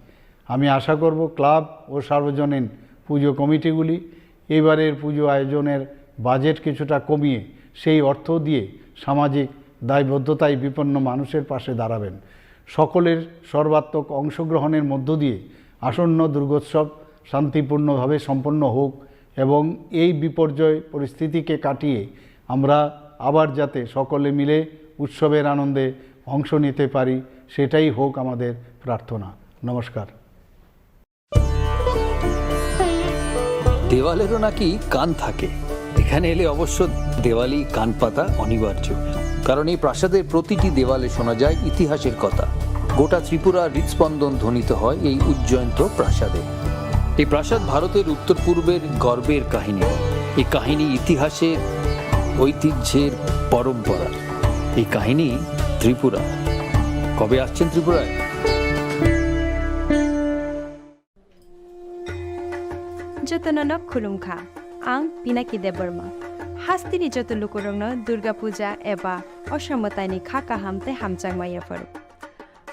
আমি আশা করব ক্লাব ও সার্বজনীন পুজো কমিটিগুলি এবারের পুজো আয়োজনের বাজেট কিছুটা কমিয়ে সেই অর্থ দিয়ে সামাজিক দায়বদ্ধতায় বিপন্ন মানুষের পাশে দাঁড়াবেন। সকলের সর্বাত্মক অংশগ্রহণের মধ্য দিয়ে আসন্ন দুর্গোৎসব শান্তিপূর্ণভাবে সম্পন্ন হোক এবং এই বিপর্যয় পরিস্থিতিকে কাটিয়ে আমরা আবার যাতে সকলে মিলে উৎসবের আনন্দে অংশ নিতে পারি, সেটাই হোক আমাদের প্রার্থনা। নমস্কার। দেওয়ালেরও নাকি কান থাকে। এখানে এলে অবশ্য দেওয়ালি কান পাতা অনিবার্য, কারণ এই প্রাসাদের প্রতিটি দেওয়ালে শোনা যায় ইতিহাসের কথা। গোটা ত্রিপুরার হৃদস্পন্দন ধ্বনিত হয় এই উজ্জয়ন্ত প্রাসাদে। এই প্রাসাদ ভারতের উত্তর পূর্বের গর্বের কাহিনী। এই কাহিনী ইতিহাসের, ঐতিহ্যের পরম্পরা। এই কাহিনী ত্রিপুরা। কবে আসছেন ত্রিপুরায়? Jotono no khulumkha. Ang Pinaki Debbarma. Hasteni joto lukurokno Durga Puja eba Osha mwtaini kha kaham tei hamjakma yapharo.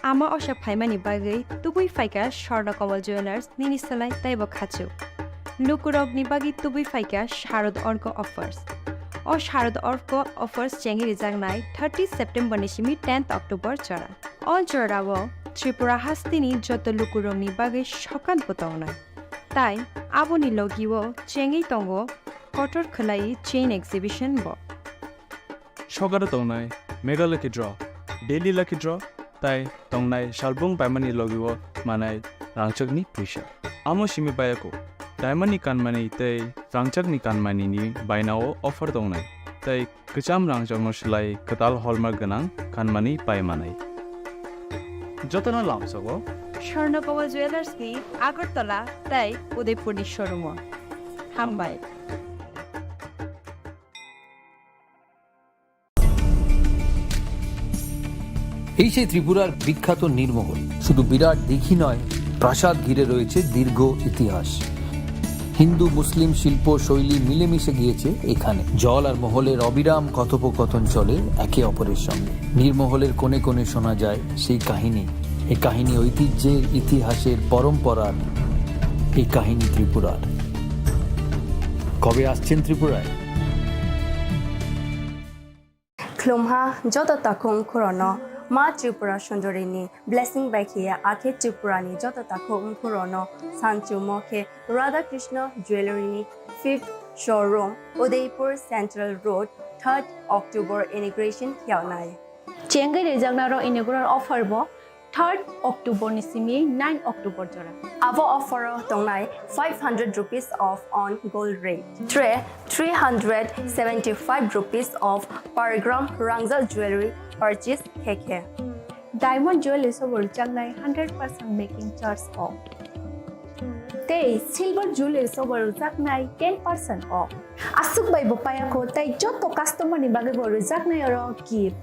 Ama Osha phaimani bagwi tubui phaikha Swarna Kamal Jewellers nini slai teibo khachuk. Lukurokni bagwi tubui phaikha Sharad Orko offers. O Sharad Orko offers chengwi rijaknai thirty September ni simi tenth October jora. O jorao Tripura hasteni joto lukurokni bagwi sokat bo tongnai. Tai aboni logio chengwi tongo kotor khwlai chain exhibition bo. Sokaro tongnai Mega Lucky Draw, Daily Lucky Draw, tai tongnai salbung paimani logio manai rangchakni puisa. Amo simi bayako, diamond ni kanmani tei rangchakni kanmani ni bainao offer tongnai, tei kwcham rangchakno slai kwtal hallmark gwnang kanmani pai manai. Jotono lamsogo Swarna Kamal Jewellers ni Agartala tei Udaipur ni showroom o. Hambai. এই সেই ত্রিপুরার বিখ্যাত নীরমহল। শুধু বিরাট দিঘি নয়, প্রাসাদ ঘিরে রয়েছে দীর্ঘ ইতিহাস। হিন্দু মুসলিম শিল্প শৈলী মিলেমিশে গিয়েছে এখানে। জল আর মহলের অবিরাম কথোপকথন চলে একে অপরের সঙ্গে। নীরমহলের কোণে কোণে শোনা যায় সেই কাহিনী। এই কাহিনী ঐতিহ্যের, ইতিহাসের, পরম্পরার। এই কাহিনী ত্রিপুরার। কবে আসছেন ত্রিপুরায়? Khulumha joto takhuk khorono Ma Tripura Sundori ni blessing bai khiya akhe Tripura ni joto takhuk khorono sanchumo khe Radha Krishna Jewellery ni fifth showroom Udaipur Central Road third October inauguration khiyawnai. Chengwi rijaknaro inaugural offer bo third October ni simi nine October jora. Abo offer o tongnai five hundred rupees off on gold rate, tray three hundred seventy-five rupees off per gram rangjak jewelry purchase khe khe. Diamond jewelry sobo rwchapnai hundred percent making charge off. Tei silver jewelry sobo rwchapnai ten percent off. Aswk bai bo payakho tei joto customer ni bagwi bo rwchapnai oro gift.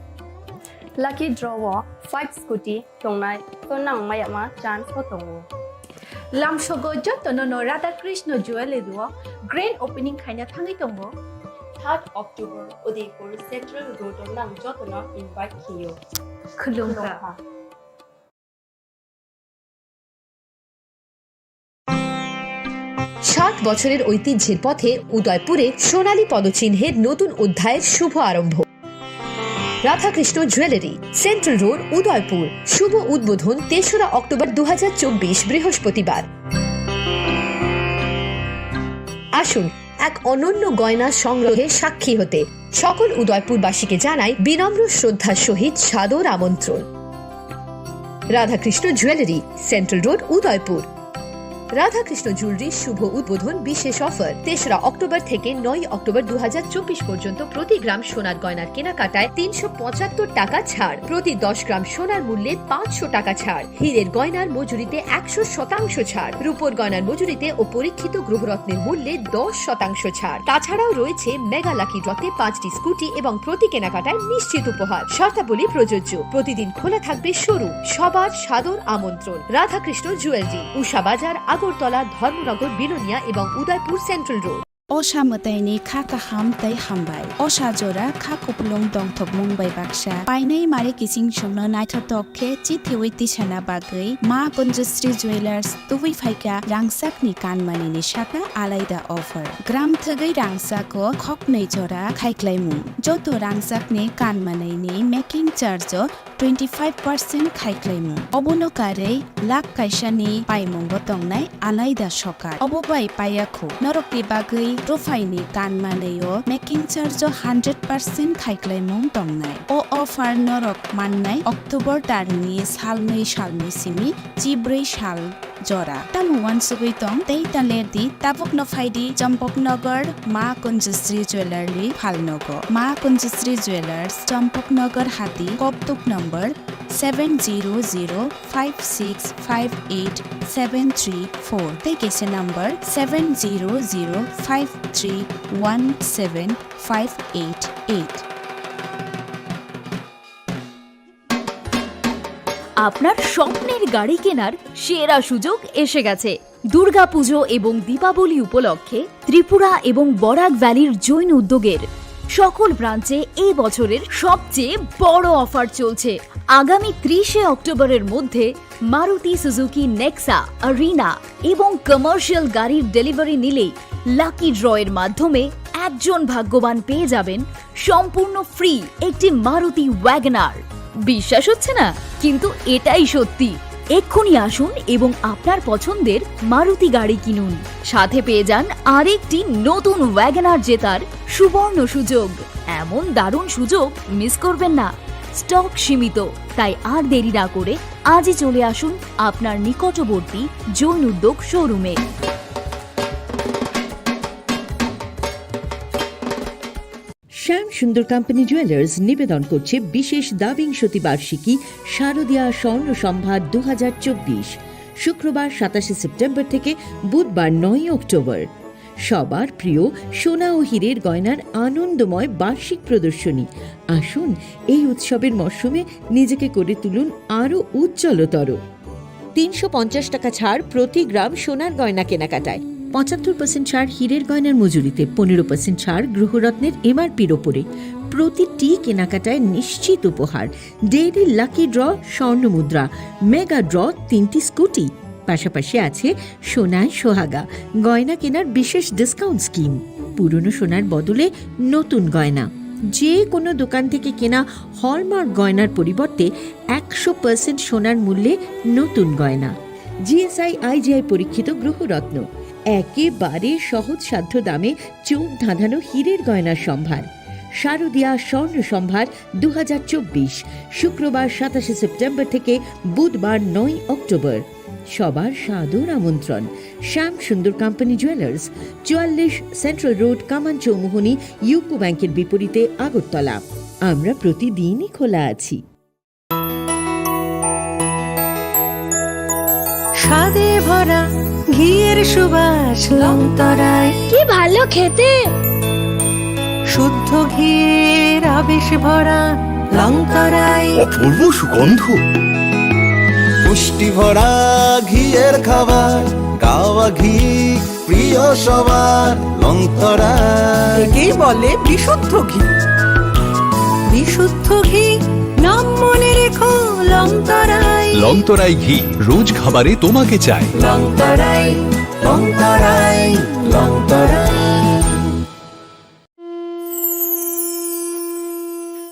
Lucky draw o five scooty tongnai, to nang mayama chance bo tongo. Lamsogo jotono no Radha Krishna Jewellery o grand opening khaina thangwi tongo. Third October Udaipur Central Road o nang jotono invite khiyo. Khulumkha. Khulumkha. ষাট বছরের ঐতিহ্যের পথে উদয়পুরে সোনালী পদচিহ্নের নতুন অধ্যায়ের শুভ আরম্ভ। Radhakrishna jewellery, central road, Udaipur. শুভ উদ্বোধন তেসরা অক্টোবর দু হাজার চব্বিশ, বৃহস্পতিবার। আসুন এক অনন্য গয়না সংগ্রহে সাক্ষী হতে। সকল উদয়পুরবাসীকে জানাই বিনম্র শ্রদ্ধার সহিত সাদর আমন্ত্রণ। Radhakrishna jewellery, central road, Udaipur. Radhakrishna jewellery শুভ উদ্বোধন বিশেষ অফার, তেসরা অক্টোবর থেকে নয় অক্টোবর দু হাজার চব্বিশ পর্যন্ত প্রতি গ্রাম সোনার গয়নার কেনাকাটায় তিনশো পঁচাত্তর টাকা ছাড়, প্রতি দশ গ্রাম সোনার মূল্যে পাঁচশো টাকা ছাড়, হীরের গয়নার মজুরিতে একশো শতাংশ ছাড়, রূপোর গয়নার মজুরিতে ও পরীক্ষিত গ্রহরত্নের মূল্যে দশ শতাংশ ছাড়। তাছাড়াও রয়েছে মেগা লাকি ড্রতে পাঁচটি স্কুটি এবং প্রতি কেনাকাটায় নিশ্চিত উপহার। শর্তাবলী প্রযোজ্য। প্রতিদিন খোলা থাকবে শোরুম। সবার সাদর আমন্ত্রণ। রাধাকৃষ্ণ জুয়েলারি, উষা বাজার, আগরতলা, ধর্মনগর, বিলোনিয়া এবং Udaipur central road. Osha mwtaini kha kaham tei hambai. Osha jora kha kupulung dongthokmung bai baksa. Painai mari kiching chwngno naithotok khe chithiwi tisana bagwi Ma Kunjusri Jewellers tubui phaikha rangchakni kanmanini saka alaida offer. Gram thwgwi rangchako khoknwi jora khaiklaimung. Joto rangchakni kanmanini making charge o twenty five percent khaiklaimung. Obono karwi lakh kaisani paimungo tongnai alaida sokar. Obo bai payakhu norokni bagwi ruphaini kanmanwi o making charge o hundred percent khaiklaimung tongnai. O offer norok mannai October tarni salnwi salni simi chibrwi sal jora. Tamo uansugwi tong tei ta ler di, tabukno phai di Champaknagar Ma Kanjasri Jewellery phalnogo. Ma Kanjasri Jewellers, Champaknagar Hati, Koktuk number seven zero zero five six five eight seven three four tei kaisa number seven zero zero five three one seven five eight eight. আপনার স্বপ্নের গাড়ি কেনার সেরা সুযোগ এসে গেছে। দুর্গাপুজো এবং দীপাবলি উপলক্ষে ত্রিপুরা এবং বরাক ভ্যালির জৈন উদ্যোগের সকল ব্রাঞ্চে এই বছরের সবচেয়ে বড় অফার চলছে। আগামী ত্রিশে অক্টোবরের মধ্যে মারুতি সুজুকি নেক্সা, আরিনা এবং কমার্শিয়াল গাড়ির ডেলিভারি নিলেই লাকি ড্রয়ের মাধ্যমে একজন ভাগ্যবান পেয়ে যাবেন সম্পূর্ণ ফ্রি একটি মারুতি ওয়াগনার। বিশ্বাস হচ্ছে না, কিন্তু এটাই সত্যি। এক্ষুনি আসুন এবং আপনার পছন্দের মারুতি গাড়ি কিনুন। সাথে পেয়ে যান আরেকটি নতুন ওয়াগনার জেতার সুবর্ণ সুযোগ। এমন দারুণ সুযোগ মিস করবেন না। স্টক সীমিত, তাই আর দেরি না করে আজই চলে আসুন আপনার নিকটবর্তী জৈন উদ্যোগ শোরুমে। শ্যাম সুন্দর কোম্পানি জুয়েলার্স নিবেদন করছে বিশেষ দ্বাবিংশতি বার্ষিকী শারদীয়া স্বর্ণ সম্ভার দু হাজার চব্বিশ। শুক্রবার সাতাশে সেপ্টেম্বর থেকে বুধবার নয় অক্টোবর। সবার প্রিয় সোনা ও হীরের গয়নার আনন্দময় বার্ষিক প্রদর্শনী। আসুন, এই উৎসবের মরশুমে নিজেকে করে তুলুন আরও উজ্জ্বলতর। তিনশো পঞ্চাশ টাকা ছাড় প্রতি গ্রাম সোনার গয়না কেনাকাটায়, পঁচাত্তর পার্সেন্ট ছাড় হীরের গয়নার মজুরিতে, পনেরো পার্সেন্ট ছাড় গৃহরত্নের এমআরপির ওপরে। প্রতিটি কেনাকাটায় নিশ্চিত উপহার, ডেইলি লাকি ড্র, স্বর্ণ মুদ্রা, মেগা ড্র, তিনটি স্কুটি। পাশাপাশি আছে সোনায় সোহাগা গয়না কেনার বিশেষ ডিসকাউন্ট স্কিম। পুরনো সোনার বদলে নতুন গয়না, যে কোনো দোকান থেকে কেনা হলমার্ক গয়নার পরিবর্তে একশো পার্সেন্ট সোনার মূল্যে নতুন গয়না। জিএসআই আইজিআই পরীক্ষিত গ্রহরত্ন, একেবারে সহজসাধ্য দামে চোখ ধাঁধানো হীরের গয়নার সম্ভার। শারদীয়া স্বর্ণ সম্ভার দু হাজার চব্বিশ, শুক্রবার সাতাশে সেপ্টেম্বর থেকে বুধবার নয় অক্টোবর। সবার সাদর আমন্ত্রণ। শ্যাম সুন্দর কোম্পানি জুয়েলার্স, চুয়াল্লিশ সেন্ট্রাল রোড, কামান চৌমুহনী, ইউকো ব্যাংকের বিপরীতে, আগরতলা। আমরা প্রতিদিনই খোলা আছি। স্বাদে ভরা ঘিয়ের সুবাস লংতরায়। কি ভালো খেতে! শুদ্ধ ঘিয়ের আবেশ ভরা লংতরায়। অপূর্ব সুগন্ধ। পুষ্টি ভরা ঘিয়ের খাবার, গাওয়া ঘি প্রিয় সবার, লংতরায়। একেই বলে বিশুদ্ধ ঘি। বিশুদ্ধ ঘি, নাম মনে রেখো লংতরায়। লংতরাই ঘি, রোজ খাবারে তোমাকে চাই। লংতরায়, লংতরায়, লংতরায়।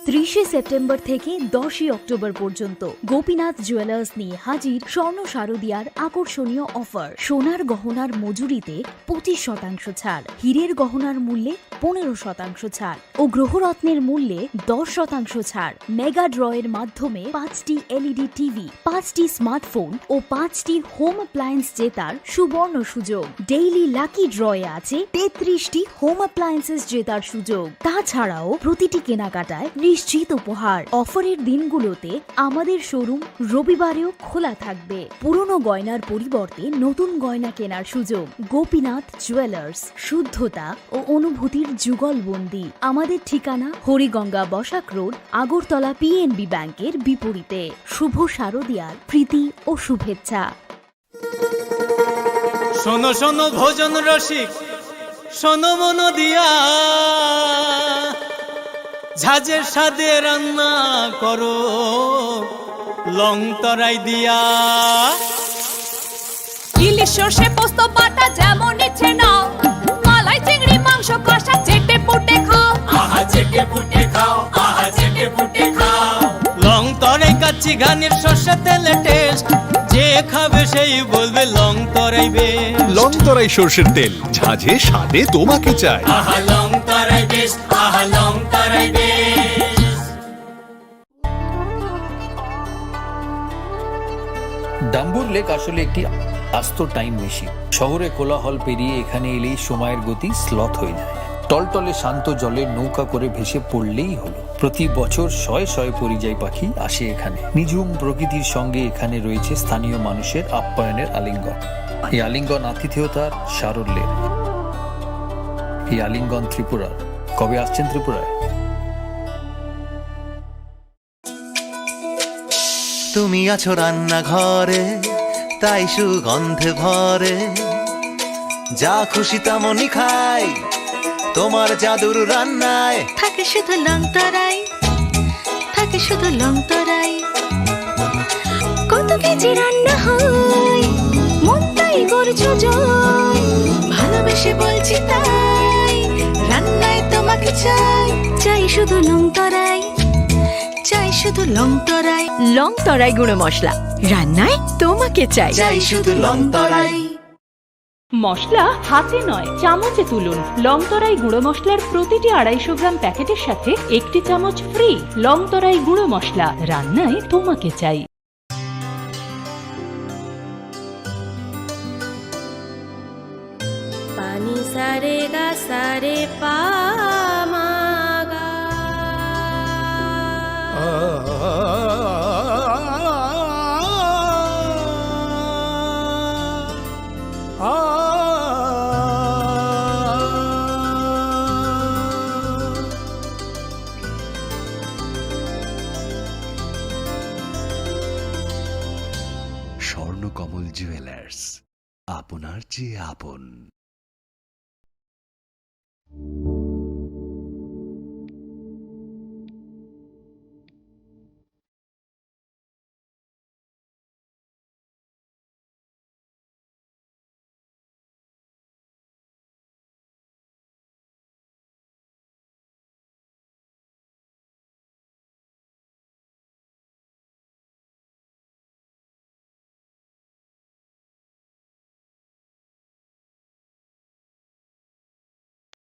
ত্রিশে সেপ্টেম্বর থেকে দশই অক্টোবর পর্যন্ত গোপীনাথ জুয়েলার্স নিয়ে হাজির স্বর্ণ শারদিয়ার আকর্ষণীয় অফার। সোনার গহনার মজুরিতে পঁচিশ শতাংশ ছাড়, হীরের গহনার মূল্যে পনেরো শতাংশ ছাড় ও গ্রহরত্নের মূল্যে দশ শতাংশ ছাড়। মেগা ড্রয়ের মাধ্যমে পাঁচটি এলইডি টিভি, পাঁচটি স্মার্টফোন ও পাঁচটি হোম অ্যাপ্লায়েন্স জেতার সুবর্ণ সুযোগ। ডেইলি লাকি ড্রয়ে আছে তেত্রিশটি হোম অ্যাপ্লায়েন্সেস জেতার সুযোগ। তাছাড়াও প্রতিটি কেনাকাটায় নিশ্চিত উপহার। অফারের দিনগুলোতে আমাদের শোরুম রবিবারেও খোলা থাকবে। পুরনো গয়নার পরিবর্তে নতুন গয়না কেনার সুযোগ। গোপীনাথ জুয়েলার্স, শুদ্ধতা ও অনুভূতির যুগলবন্দি। আমাদের ঠিকানা হরিগঙ্গা বসাক রোড, আগরতলা পিএনবি ব্যাংকের বিপরীতে। শুভ শারদিয়ার প্রীতি ও শুভেচ্ছা। শোনো শোনো ভোজন রসিক, শোনো মন দিয়া, ঝাঁঝের স্বাদে রান্না করো লং তরাই দিয়া। ইলিশ সর্ষে পোস্ত বাটা যেমন ইচ্ছে নাও, মালাই চিংড়ি মাংস কষা চেটে পুটে খাও। আহা চেটে পুটে খাও, আহা চেটে পুটে খাও। লং তরাই কাচ্চি ঘানির সর্ষে তেলে টেস্ট, যে খাবে সেই বলবে লং তরাই বেস্ট। লং তরাই সর্ষের তেল, ঝাঁঝে স্বাদে তোমাকে চাই। আহা লং তরাই বেস্ট, আহা লং তরাই বেস্ট। ডাম্বুর লেক আসলে একটি আস্ত টাইম মেশিন। শহরে কোলাহল পেরিয়ে এখানে এলেই সময়ের গতি স্লথ হয়ে যায়। টলটলে শান্ত জলে নৌকা করে ভেসে পড়লেই হলো। প্রতি বছর শয়ে শয়ে পরিযায়ী পাখি আসে এখানে। নিঝুম প্রকৃতির সঙ্গে এখানে রয়েছে স্থানীয় মানুষের আপ্যায়নের আলিঙ্গন। এই আলিঙ্গন আতিথেয়তার সারল্যের। এই আলিঙ্গন ত্রিপুরার। কবে আসছেন ত্রিপুরায়? তুমি আছো রান্নাঘরে, তাই সুগন্ধে ভরে। যা খুশি তেমনই খাই, তোমার জাদুর রান্নায়। থাকে শুধু লংতরাই, থাকে শুধু লংতরাই। কত কেজি রান্না হয়, মনটাই করছো জয়। ভালোবেসে বলছি তাই, রান্নায় তোমাকে চাই। চাই শুধু লংতরাই, চাই শুধু লংতরাই। লংতরাই গুঁড়ো মশলা, রান্নায় তোমাকে চাই। চাই শুধু লংতরাই। মশলা হাতে নয়, চামচে তুলুন। লংতরাই গুঁড়ো মশলার প্রতিটি আড়াইশো গ্রাম প্যাকেটের সাথে একটি চামচ ফ্রি। লংতরাই গুঁড়ো মশলা, রান্নায় তোমাকে চাই। Pani sa re ga sa re pa ma ga. Swarnakamal jewellers, আপনার চেয়ে আপন।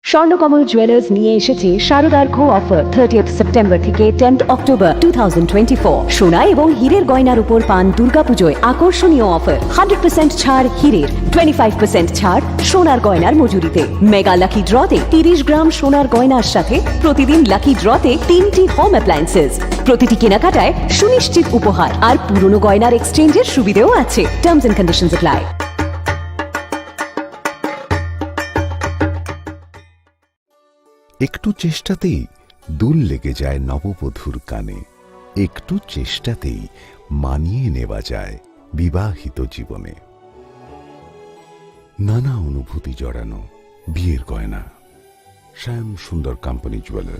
স্বর্ণকমল জুয়েলার্স নিয়ে এসেছে শারদার্ঘ অফার। থার্টিয়েথ সেপ্টেম্বর থেকে tenth October two thousand twenty four. সোনা এবং হীরের গয়নার উপর পান দুর্গাপুজোয় আকর্ষণীয় অফার। হান্ড্রেড পার্সেন্ট ছাড় হীরের, টোয়েন্টি ফাইভ পার্সেন্ট ছাড় সোনার গয়নার মজুরিতে। মেগা লাকি ড্রতে তিরিশ গ্রাম সোনার গয়নার সাথে প্রতিদিন লাকি ড্রতে তিনটি হোম অ্যাপ্লায়েন্সেস। প্রতিটি কেনাকাটায় সুনিশ্চিত উপহার আর পুরনো গয়নার এক্সচেঞ্জের সুবিধেও আছে। Terms and conditions apply. একটু চেষ্টাতেই দুল লেগে যায় নববধূর কানে। একটু চেষ্টাতেই মানিয়ে নেওয়া যায় বিবাহিত জীবনে। নানা অনুভূতি জড়ানো বিয়ের গয়না। শ্যাম সুন্দর কোম্পানি জুয়েলার্স।